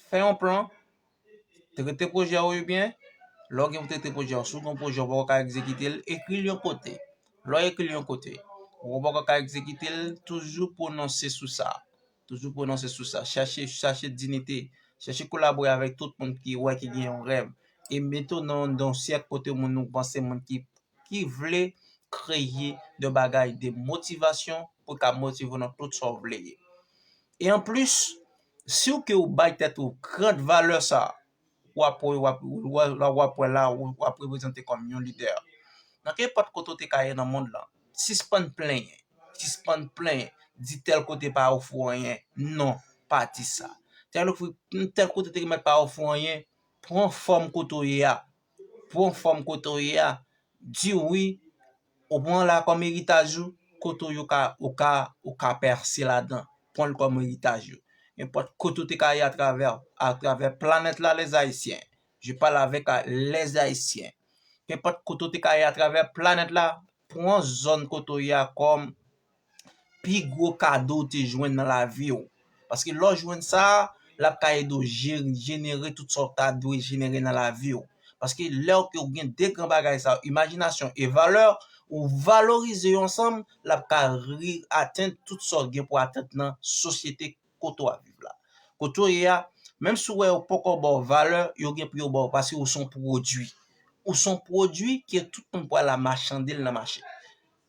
Fè yon plan, trete pwojè w yo byen. Lè w gen pou trete pwojè w, si w gen yon pwojè w poko ka egzekite l, ekri l yon kote. Lè w ekri l yon kote, ou poko ka egzekite l, toujou pwononse sou sa. Toujou pwononse sou sa. Chache, chache dinite. Chache kolabore avèk tout moun ki wè ki gen yon rèv. E mete w nan, nan yon sèk kote moun ou panse moun ki, ki vle kreye de bagay, de motivasyon pou ka motive w nan tout sa w vle ye. E anplis, si w ke w bay tèt ou gran valè sa, w ap, w ap, w ap, w ap wè la, w ap reprezante kòm yon lidè. Nan kenpòt kote w te ka ye nan mond lan, sispann plenyen, sispann plenyen, di tèl kote pa ofri w anyen. Non, pa di sa. Tèl, tèl kote te remèt pa ofri w anyen, pran fòm kote w ye a. Pran fòm kote w ye a. Di wi, ou pran la kòm eritaj ou, kote w yo ka, ou ka, ou ka pèse ladan. Pran l kòm eritaj ou. Nenpòt kote w te ka ye atravè, atravè planèt la, les Haïtiens. Je parle avec, euh, les Haïtiens. Nenpòt kote w te ka ye atravè planèt la, pran zòn kote w ye a kòm pi gwo kado w te jwenn nan lavi w. Paske lè w jwenn sa, l ap ka ede w je-, jenere tout sa w ta dwe jenere nan lavi w. Paske lè w ke w gen de gran bagay sa yo, imajinasyon e valè, ou valorize yo ansanm, l ap ka ri-, atenn tout sa w gen pou atenn nan sosyete kote w ap viv la. Kote w ye a, menm si w wè yo poko ba w valè, yo gen pou yo ba w, paske ou se yon pwodui. Ou se yon pwodui ke tout moun pral la machande l nan mache.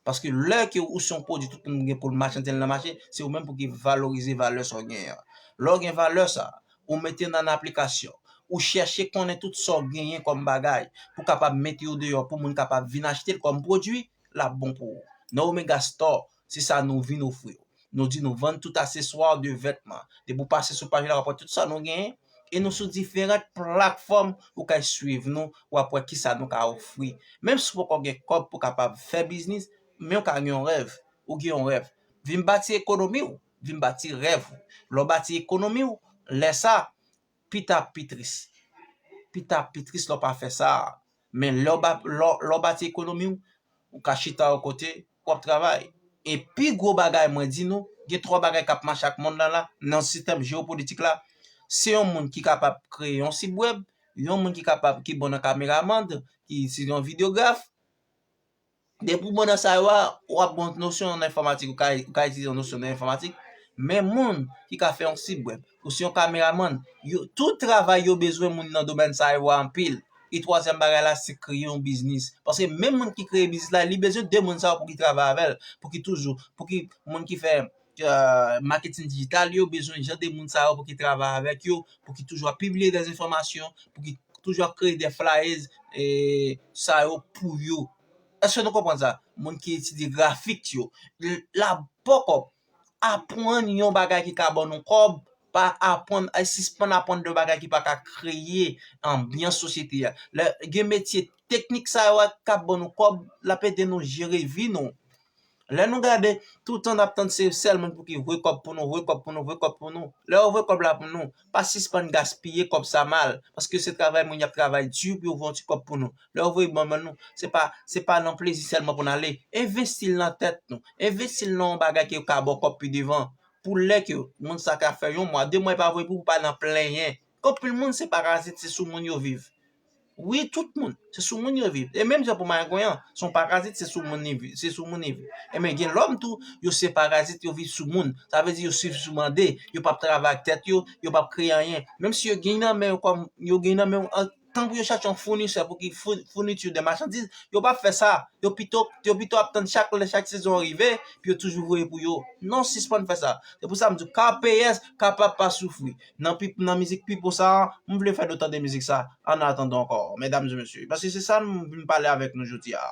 Paske lè ke ou se yon pwodui tout moun gen pou l machande l nan mache, se ou menm pou ki valorize valè sa w genyen an. Lè w gen valè sa, ou mete l an aplikasyon, ou chèche konnen tout sa w genyen kòm bagay, pou kapab mete yo deyò, pou moun kapab vin achte l kòm pwodui, l ap bon pou ou. Nan Omega Store, se sa nou vin ofri w. Nou di nou vann tout akseswa de vètman. Depi w pase sou paj la, w ap wè tout sa nou genyen. E nou sou diferan platfòm, ou ka swiv nou, w ap wè kisa nou ka ofri. Menm si w poko gen kòb pou kapab fè biznis, men w ka gen yon rèv. Ou gen yon rèv. Vin bati ekonomi w, vin bati rèv ou. Lè w bati ekonomi w, lè sa, pita pi tris. Pita pi tris lè w pa fè sa. Men lè w ba-, lè w, lè w bati ekonomi w, ou ka chita yon kote, w ap travay. E pi gwo bagay mwen di nou, gen twa bagay k ap mache ak mond lan la, nan sistèm jewopolitik la. Se yon moun ki kapab kreye yon sit wèb, yon moun ki kapab, ki bon nan kameramann, ki se yon videograf. Depi w bon nan sa yo a, w ap gen yon nosyon nan enfòmatik, ou ka, ou ka itilize yon nosyon nan enfòmatik. Men moun ki ka fè yon sit wèb, ou se yon kameramann, yo, tout travay yo bezwen moun nan domèn sa yo a anpil. E twazyèm bagay la, se kreye yon biznis. Paske menm moun ki kreye biznis la, li bezwen de moun sa yo pou ki travay avè l, pou ki toujou, pou ki moun ki fè, euh, maketin dijital yo, bezwen jan de moun sa yo pou ki travay avèk yo, pou ki toujou ap pibliye dezenfòmasyon, pou ki toujou ap kreye de flyers, e, sa yo pou yo. Èske nou konprann sa? Moun ki etidye grafik yo. L-, la poko aprann yon bagay ki ka ban nou kòb, pa aprann, ay, sispann aprann de bagay ki pa ka kreye anbyans sosyete a. Lè gen metye teknik sa yo k ap ban nou kòb, l ap ede nou jere vi nou. Lè nou gade, toutan n ap tann se sèl moun pou ki voye kòb pou nou, voye kòb pou nou, voye kòb pou nou. Lè yo voye kòb la pou nou, pa sispann gaspiye kòb sa mal, paske se travay moun y ap travay di pou yo voye yon ti kòb pou nou. Lè yo voye ban nou, se pa, se pa nan plezi sèlman pou n ale. Envesti l nan tèt nou. Envesti l nan yon bagay ki ka ba w kòb pi devan. Pou lè ke moun sa ka fè yon mwa, de mwa, e pa voye pou, pou pa nan plenyen. Gen anpil moun se parazit, se sou moun yo viv. Wi, tout moun, se sou moun yo viv. E menm jan pou marengonyan, se yon parazit, se sou moun li viv, se sou moun li viv. Ebyen, gen lòm tou, yo se parazit, yo viv sou moun. Sa vle di yo viv sou mande, yo p ap travay ak tèt yo, yo p ap kreye anyen. Menm si yo gen nan men yo kòm, yo gen nan men yo, an, tan pou yo chache yon founisè pou ki fou-, founiti de machandiz, yo p ap fè sa. Yo pito, yo pito ap tann chak lè, chak sezon rive, pou yo toujou voye pou yo. Non, sispann fè sa. Se pou sa m di w, K P S kapab pa soufri. Nan pi, nan mizik Pipo sa a, m vle fè nou tande mizik sa, An atandan ankò, medam e mesye. Paske se sa m vin pale avèk nou jodi a.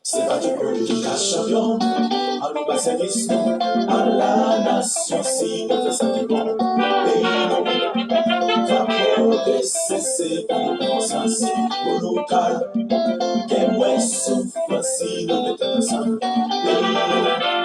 Se pa tout moun ki ka chanpyon. An nou bay sèvis nou a la nasyon. Si nou fè sa ki bon, peyi nou va pwogrese. Se pou nou pran konsans, pou nou ka gen mwens soufrans. Si nou met tèt ansanm, peyi nou.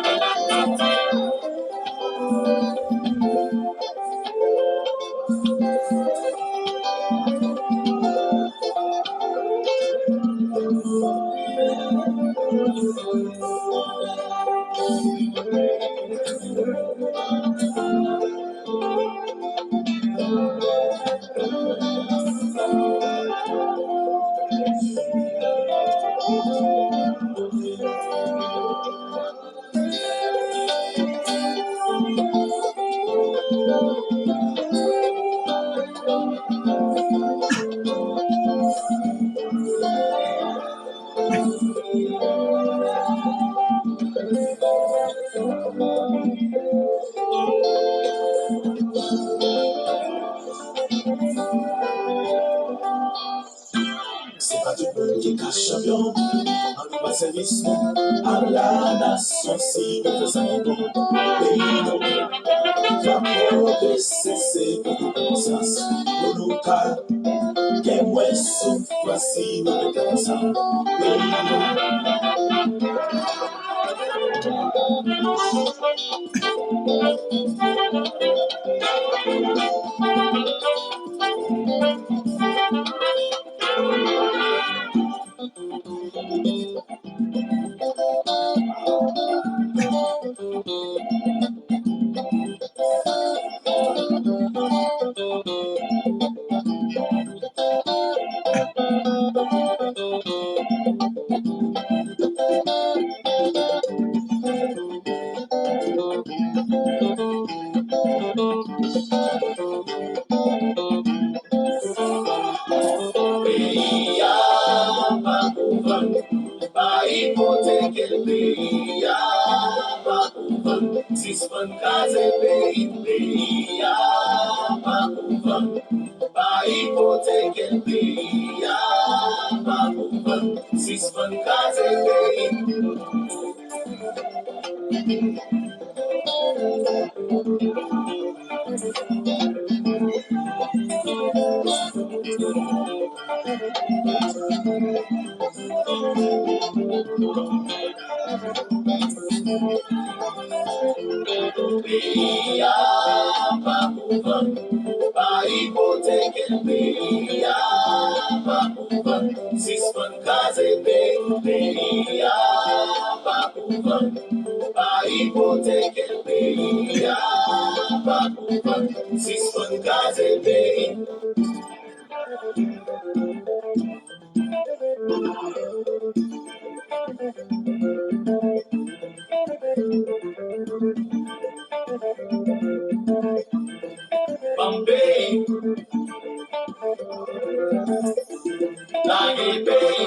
Se pa tout moun ki ka chanpyon. An nou bay sèvis nou a la nasyon. Si nou fè sa ki bon, peyi nou va pwogrese. Se pou nou pran konsans, pou nou ka gen mwens soufrans. Si nou met tèt ansanm, peyi nou. Peyi a pa pou vann, pa ipoteke l. Peyi a pa pou vann, sispann kraze peyi. Peyi a pa pou vann, pa ipoteke l. Peyi a pa pou vann, sispann kraze peyi. Peyi a pa pou vann, pa ipoteke l. Peyi a pa pou vann, sispann kraze peyi. Peyi a pa pou vann, pa Ipoteke peyi a, pa pou vann, sispann kraze peyi. Ban m peyi. Lage peyi.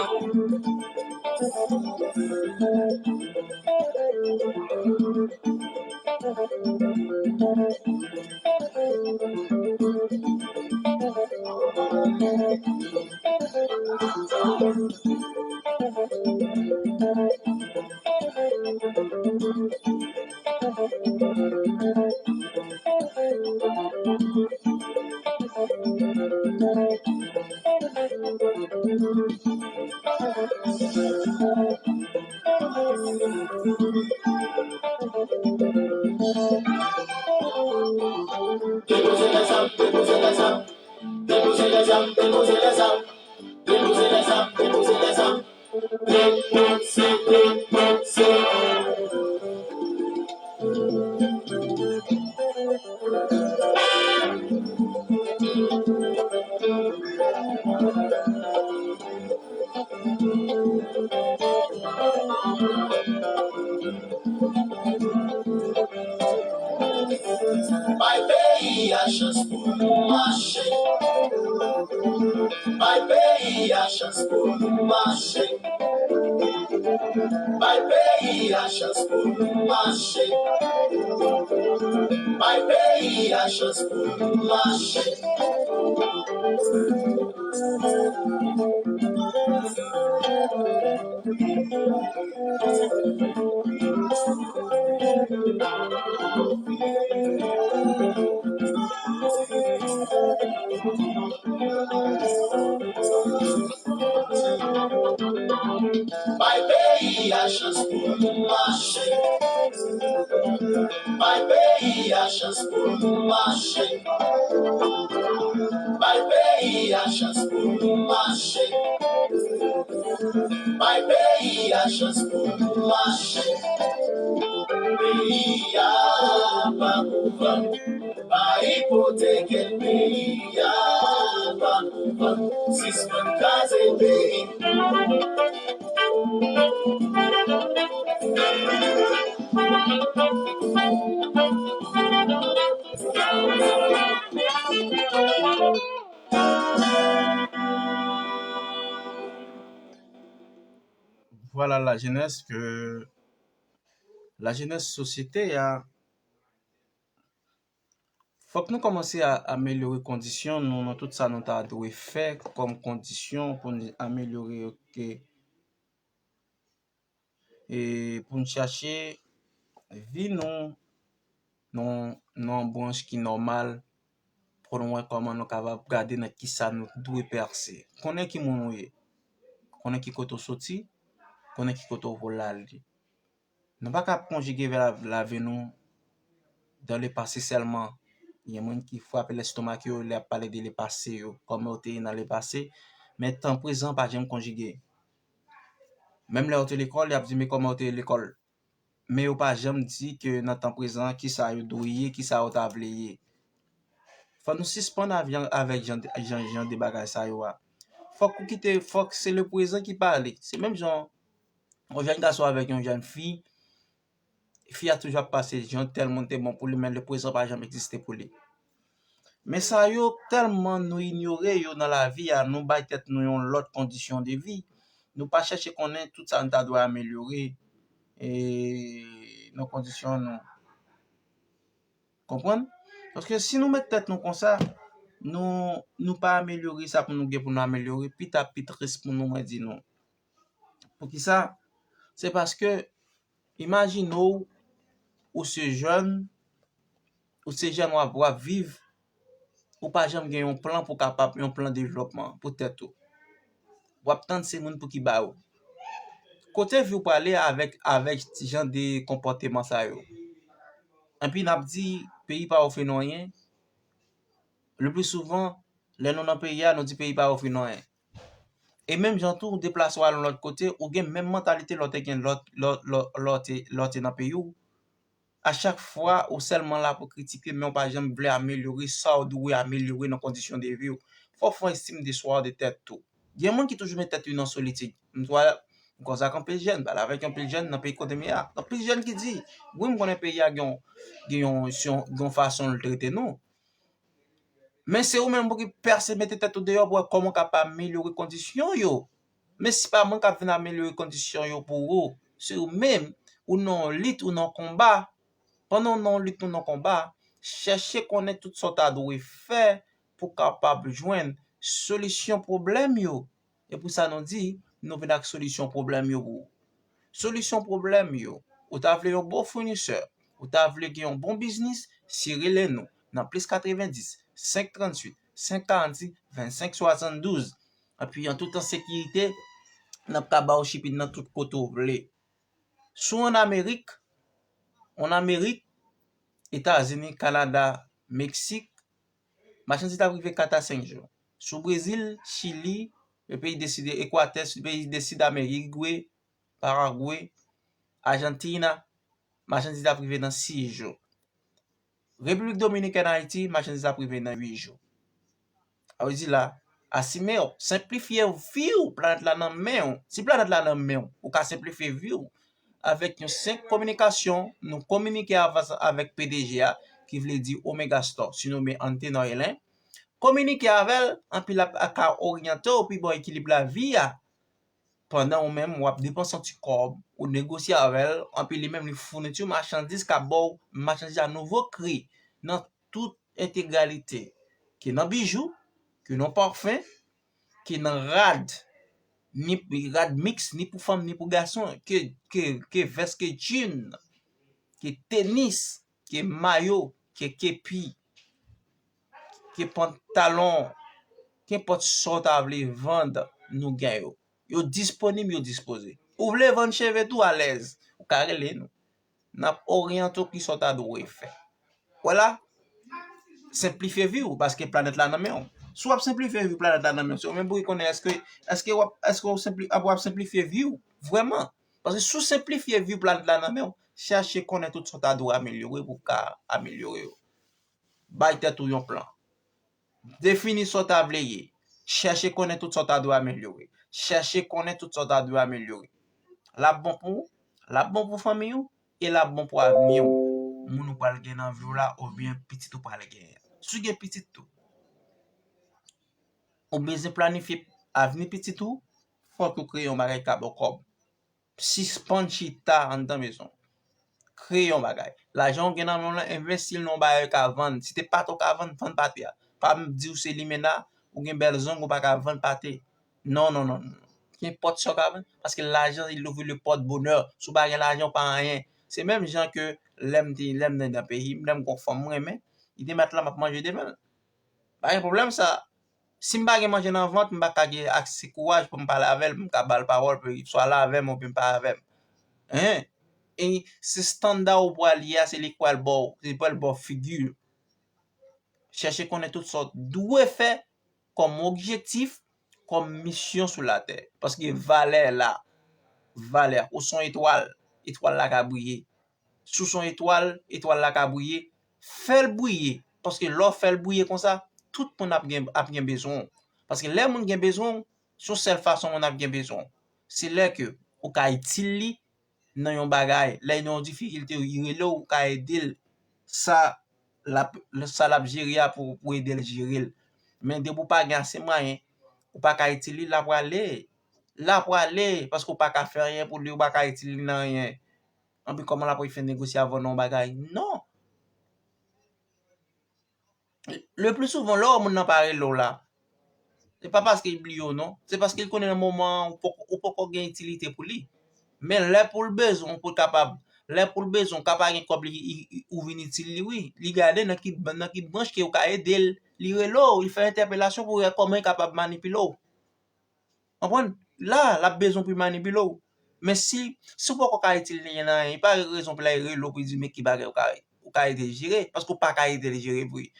Depoze lèzam, depoze lèzam, depoze lèzam, depoze lèzam, depoze lèzam, depoze lèzam. Depoze, depoze. Bay peyi a chans pou nou mache. Bay peyi a chans pou nou mache. Bay peyi a chans pou nou mache. Bay peyi a chans pou nou mache. Bay peyi a chans pou nou mache. Bay peyi a chans pou nou mache. Bay peyi a chans pou nou mache. Bay peyi a chans pou nou mache. Peyi a pa pou vann. Pa ipoteke peyi a, pa pou vann, sispann kraze peyi. Vwala lajenès ke lajenès sosyete a. Fòk nou kòmanse a amelyore kondisyon nou nan tout sa nou ta dwe fè kòm kondisyon pou n amelyore yo ke e pou n chache vi nou nan nan branch ki nòmal pou n wè kòman nou kapab gade nan kisa nou dwe pèse. Konnen ki moun ou ye, konnen ki kote w soti, konnen ki kote w vle ale. Nou pa ka ap konjige vèb lavi nou dans le passé sèlman. Gen moun ki frape lestomak yo lè y ap pale de le passé yo, kòman yo te ye nan le passé, men tan prezan pa janm konjige. Menm lè yo te lekòl, y ap di, "Men kòman yo te ye lekòl?" Men yo pa janm di ke nan tan prezan, kisa yo dwe ye, kisa yo ta vle ye. Fò nou sispann avè- avèk jan, jan, jan de bagay sa yo a. Fòk ou kite, fòk se le prezan ki pale. Se menm jan yon jèn gason avèk yon jèn fi, fi a toujou ap pase jan tèl moun te bon pou li, men le prezan pa janm egziste pou li. Men sa yo, tèlman nou inyore yo nan lavi a, nou bay tèt nou yon lòt kondisyon de vi. Nou pa chèche konnen tout sa nou ta dwe amelyore e, nan kondisyon nou. Konprann? Paske si nou met tèt nou konsa, nou, nou pa amelyore sa pou nou gen pou nou amelyore, pita pi tris pou nou, mwen di nou. Poukisa? Se paske, imajine w, ou se jèn, ou se jèn w ap, w ap viv, ou pa janm gen yon plan pou kapab, yon plan devlòpman pou tèt ou. W ap tann se moun pou ki ba ou. Kote vi w prale avèk, avèk jan de konpòteman sa yo? Anpi n ap di, peyi pa ofri nou anyen. Le pli souvan, lè nou nan peyi a, nou di peyi pa ofri nou anyen. E menm jan tou, ou deplase w al yon lòt kote, ou gen menm mantalite lè w te gen lòt, lòt, lòt, lè w te, lè w te nan peyi w. a chak fwa ou sèlman la pou kritike, men ou pa janm vle amelyore sa ou dwe amelyore nan kondisyon de vi w. Fò w fè yon estim de swa de tèt tou. Gen moun ki toujou met tèt yo nan solitid. M twa m koze ak anpil jèn, pale avèk anpil jèn nan peyi kote m ye a. Anpil jèn ki di, wi, m konnen peyi a gen yon, gen yon, gen yon fason l trete nou. Men se ou menm pou ki pèse mete tèt ou deyò pou wè kòman w ka pa amelyore kondisyon yo. Men se pa mwen k ap vin amelyore kondisyon yo pou ou. Se ou menm, ou nan yon lit, ou nan konba. Pandan w nan yon lit, ou nan konba, chèche konnen tout sa w ta dwe fè pou w kapab jwenn solisyon pwoblèm yo. E pou sa nou di, nou vin ak solisyon pwoblèm yo pou ou. Solisyon pwoblèm yo, ou ta vle yon bon founisè, ou ta vle gen yon bon biznis, se rele nou nan plis katrevenndis, senk trantuit, senk karantuit, vennsenk swasanndouz. Epi an tout an sekirite, n ap ka ba w shipping nan tout kote w vle. Si w ann Amerik, ann Amerik, Etazini, Kanada, Meksik, machandiz la rive kat a senk jou. Si w Brezil, Chili, le peyi de Sid, Ekwatè, le peyi de Sid Amerik, Igwe, Paragwe, Ajantina, machandiz la rive nan sis jou. Repiblik Dominikèn, Ayiti, machandiz la rive nan uit jou. Sa vle di la, asime w, senplifye vi w, planèt la nan men w. Si planèt la nan men w, ou ka senplifye vi w. Avèk yon senk kominikasyon, nou kominike avans avèk P D G a, ki vle di Omega Store, si nome Antenor Helen. Kominike avè l, anpi l ap ka oryante w pi bò ekilib lavi a. Pandan ou menm, w ap depanse yon ti kòb, ou negosye avè l, anpi li menm, li founi ti machandiz k ap ba w machandiz a nouvo kri nan tout entegralite. Ke nan bijou, ke nan pafen, ke nan rad, ni rad miks, ni pou fanm, ni pou gason, ke, ke, ke vès, ke djin, ke tenis, ke mayo, ke kepi, ke pantalon, kenpòt sa w ta vle vann, nou gen yo. Yo disponib, yo dispoze. Ou vle vann cheve tou, alèz. Ou ka rele nou. N ap oryante w kisa w ta dwe fè. Vwala. Senplifye vi w, paske planèt la nan men w. Si w ap senplifye vi w, planèt la nan men w, se ou menm pou ki konnen èske, èske w ap, èske w senpli-, ap, w ap senplifye vi w vrèman. Paske si w senplifye vi w, planèt la nan men w, chache konnen tout sa w ta dwe amelyore pou w ka amelyore yo. Bay tèt ou yon plan. Defini sa w ta vle ye. Chèche konnen tout sa w ta dwe amelyore. Chèche konnen tout sa w ta dwe amelyore. L ap bon pou ou, l ap bon pou fanmi w, e l ap bon pou avni w. Moun ou pral gen nan vi w la, oubyen pitit ou pral genyen. Si w gen pitit tou, ou bezwen planifye avni pitit ou, fòk ou kreye yon bagay k ap ba w kòb. Sispann chita anndan mezon. Kreye yon bagay. Lajan w gen nan men w lan, envesti l nan yon bagay ou ka vann. Si te pate w ka vann, vann pate a. Pa m di w se limena, ou gen bèl zong, ou pa ka vann pate. Non, non, non, non. Kenpòt sa w ka vann. Paske lajan, il ouvre le porte bonheur. Si w pa gen lajan, ou pa anyen. Se menm jan ke lè m te, lè m nan peyi m, lè m gon fanm m renmen, li te mèt la m ap manje demen l. Pa gen pwoblèm sa. Si m pa gen manje nan vant, m pa ka gen ase kouraj pou m pale avè l, pou m ka ba l pawòl, pou li swa l avè m oubyen pa avè m. Hein? E se estanda ou pral ye a, se li k pral ba w, se li pral ba w figi. Chèche konnen tout sa w dwe fè kòm objektif, kòm misyon sou latè. Paske valè la, valè, ou se yon etwal, etwal la ka briye. Si w se yon etwal, etwal la ka briye, fè l briye. Paske lè w fè l briye konsa, tout moun ap gen, ap gen bezwen w. Paske lè moun gen bezwen w, se yon sèl fason moun ap gen bezwen w. Se lè ke ou ka itil li nan yon bagay. Lè li nan yon difikilte, li rele w, ou ka ede l. Sa l ap, sa l ap jere a pou, pou ede l jere l. Men depi w pa gen ase mwayen, ou pa ka itil li, l ap prale. L ap prale, paske w pa ka fè anyen pou li, ou pa ka itil li nan anyen. Anpi kòman l ap fè negosye avè w nan yon bagay? Non. Le pli souvan, lè w wè moun nan pa rele w la, se pa paske l bliye w, non. Se paske l konnen nan moman an, ou poko, ou poko gen itilite pou li. Men lè pou l bezwen w, pou l kapab, lè pou l bezwen w, ka pa gen kòb, li, li, li, ou vin itil li, wi. Li gade nan ki, nan ki branch ke ou ka ede l. Li rele w, li fè entèpelasyon pou wè kòman li kapab manipile w. Konprann? La, l ap bezwen pou l manipile w. Men si, si w poko ka itil li nan anyen, pa gen rezon pou l al rele w pou l di, men ki bagay ou ka, ou ka ede l jere, paske ou pa ka ede l jere vre.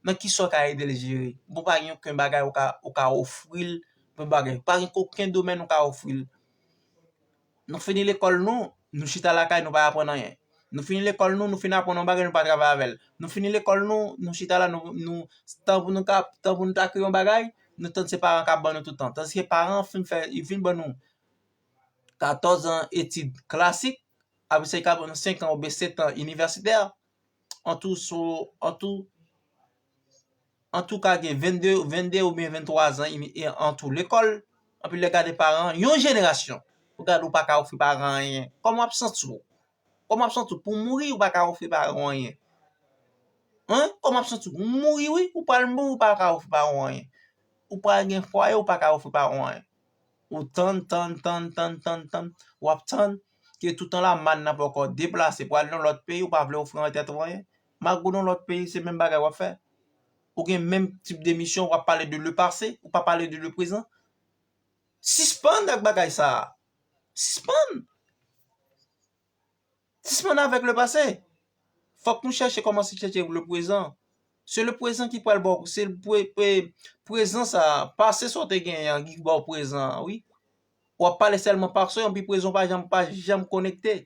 Nan kisa w ka ede l jere? Bon, pa gen okenn bagay ou ka, ou ka ofri l, bon bagay. Pa gen okenn domèn ou ka ofri l. Nou fini lekòl nou, nou chita lakay, nou pa aprann anyen. Nou fini lekòl nou, nou fin aprann yon bagay, nou pa travay avè l. Nou fini lekòl nou, nou chita la, nou, nou, tan pou nou ka, tan pou nou ta kreye yon bagay, nou tann se paran k ap ban nou tout tan. Tandiske paran an fin fè, li fin ban nou katòz an etid klasik, apre sa, li ka ban nou senk an oubyen sèt an inivèsitè, an tou, sou, an tou, an tou ka gen vennde, vennde oubyen venntwa zan, ini-, e, an tou lekòl. Anpil lè gade paran, yon jenerasyon. Ou gade, ou pa ka ofri paran anyen. Kòman w ap santi w? Kòman w ap santi w? Pou w mouri, ou pa ka ofri paran w anyen. Hein? Kòman w ap santi w? Ou mouri, wi. Ou pral mouri, ou pa ka ofri paran w anyen. Ou pral gen fwaye, ou pa ka ofri paran w anyen. Ou tann, tann, tann, tann, tann, tann. W ap tann ke toutan la, mad nan poko deplase pou al nan lòt peyi, ou pa vle ofri an tèt ou anyen. Malgre w nan lòt peyi, se menm bagay w ap fè. Ou gen menm tip de misyon, w ap pale de le pase, ou pa pale de le prezan. Sispann ak bagay sa a. Sispann. Sispann avèk le pase. Fòk nou chèche kòmanse chèche le prezan. Se le prezan ki pral ba w, se le pre, pre, prezan sa, pase sa w te genyen an ki ba w prezan an, wi. W ap pale sèlman pase, anpi prezan w pa janm, pa janm konekte.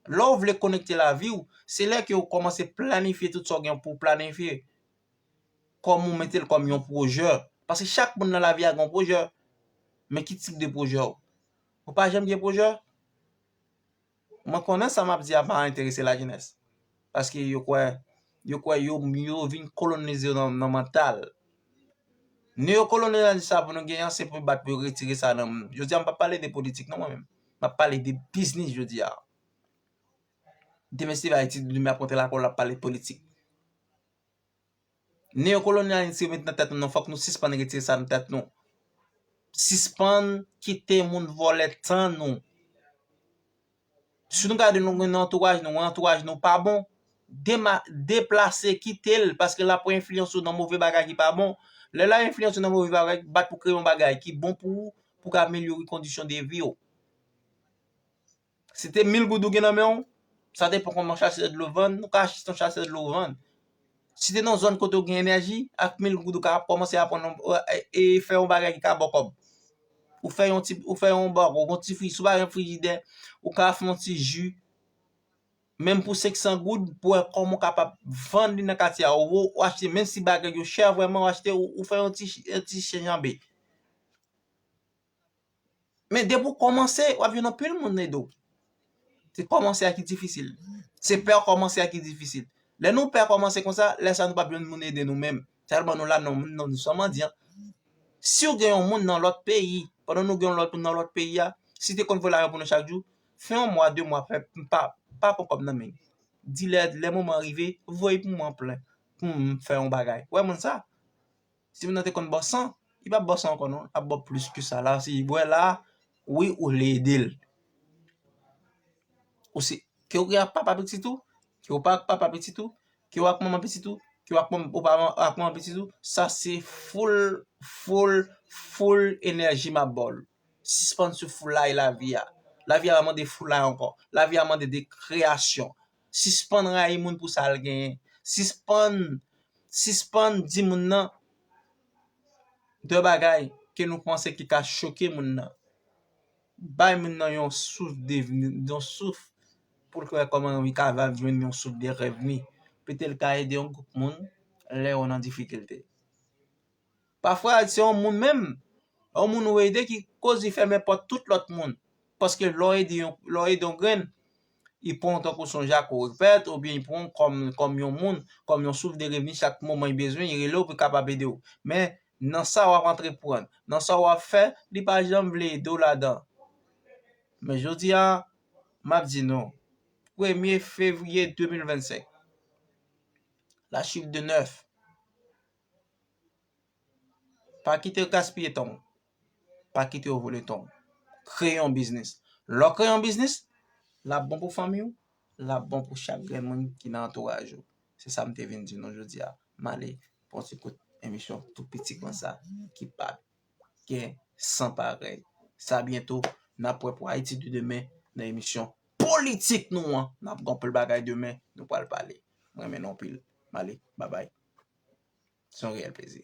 Lè w vle konekte lavi w, se lè ke w kòmanse planifye tout sa w gen pou w planifye. Kòm ou mete l kòm yon pwojè. Paske chak moun nan lavi a gen yon pwojè. Men ki tip de pwojè w? Ou pa janm gen pwojè? Mwen konnen sa m ap di a pa enterese lajenès. Paske yo kwè, yo kwè yo, yo vin kolonize yo nan, nan mantal. Neyokolonyalizm sa pou nou genyen an, se pou bat pou yo retire sa nan moun. Jodi a, m p ap pale de politik non, mwen menm. M ap pale de biznis jodi a. Demen si Ayiti, demen ap monte lakòl, l ap pale politik. Neyokolonyalizm se met nan tèt nou, non, fòk nou sispann retire sa nan tèt nou. Sispann kite moun vòlè tan nou. Si nou gade nou gen nan antouraj nou, antouraj nou pa bon, dema, deplase, kite l, paske l ap enfliyans ou nan move bagay ki pa bon. Lè l ap enfliyans ou nan move bagay, bat pou kreye yon bagay ki bon pou ou, pou ka amelyore kondisyon de vi w. Si te mil goud ou gen nan men w, sa depann kòman w chache dlo vann, ou ka achte yon chache dlo vann. Si te nan zòn kote w gen enèji, ak mil goud ou ka kòmanse aprann e, e fè yon bagay ki ka ba w kòb. Ou fè yon ti, ou fè yon bago, yon ti fri, si w pa gen frijidè, ou ka fè yon ti ji. Menm pou senk san goud, pou wè kòman w kapab vann li nan katye a. Ou, ou achte, menm si bagay yo chè vrèman, ou achte, ou, ou fè yon ti, yon ti chenjanbe. Men depi w kòmanse, w ap jwenn anpil moun ede w. Se kòmanse a ki difisil. Se pè kòmanse a ki difisil. Lè nou pè kòmanse konsa, lè sa nou p ap jwenn moun ede nou menm. Tèlman nou la, non, non, nou sèlman di, an. Si w gen yon moun nan lòt peyi, pandan nou gen yon lòt moun nan lòt peyi a, si te konn voye lajan pou nou chak jou, fè yon mwa, de mwa, fè, pa, pa pran kòb nan men. Di lè, lè moman an rive, voye pou mwen plen, pou m fè yon bagay. Wè moun sa? Si moun nan te konn ba w san, li p ap ba w san ankò non, l ap ba w plis ke sa. La, si li wè la, wi, ou vle ede l. Ou se, ke w gen ak papa pitit ou, ke w pa ak papa pitit ou, ke w ak manman pitit ou, ke w ak manm, ou pa ak manman pitit ou, sa se full, full, full enèji m ap ba w. Sispann sou foulay lavi a. Lavi a pa mande foulay ankò. Lavi a mande de kreyasyon. Sispann rayi moun pou sa l genyen. Sispann, sispann di moun nan de bagay ke nou panse ki ka choke moun nan. Bay moun nan yon souf de, yon souf pou l wè kòman li ka va jwenn yon souf de revni. Petèt l ka ede yon gwoup moun lè yo nan difikilte. Pafwa, se yon moun menm, yon moun ou ede ki koz li fèmen pòt tout lòt moun. Paske lè w ede yon, lè w ede yon grenn, li pran w tankou se yon jako repèt, oubyen li pran w kòm, kòm yon moun, kòm yon souf de revni, chak moman li bezwen, li rele w pou l kapab ede w. Men, nan sa w ap antreprann, nan sa w ap fè, li pa janm vle ede w ladan. Men jodi a, m ap di nou, premye fevriye de mil vennsenk, la chif de nèf, pa kite yo gaspiye tan w. Pa kite yo vole tan w. Kreye yon biznis. Lè w kreye yon biznis, l ap bon pou fanmi w, l ap bon pou chak grenn moun ki nan antouraj ou. Se sa m te vin di nou jodi a. M ale pran ti kout emisyon tou piti konsa ki pa gen san parèy. Sa byento, n ap wè pou Ayiti de demen nan emisyon politik nou an. N ap gen anpil bagay demen, nou pral pale. M renmen nou anpil. M ale, babay. Se yon reyèl plezi.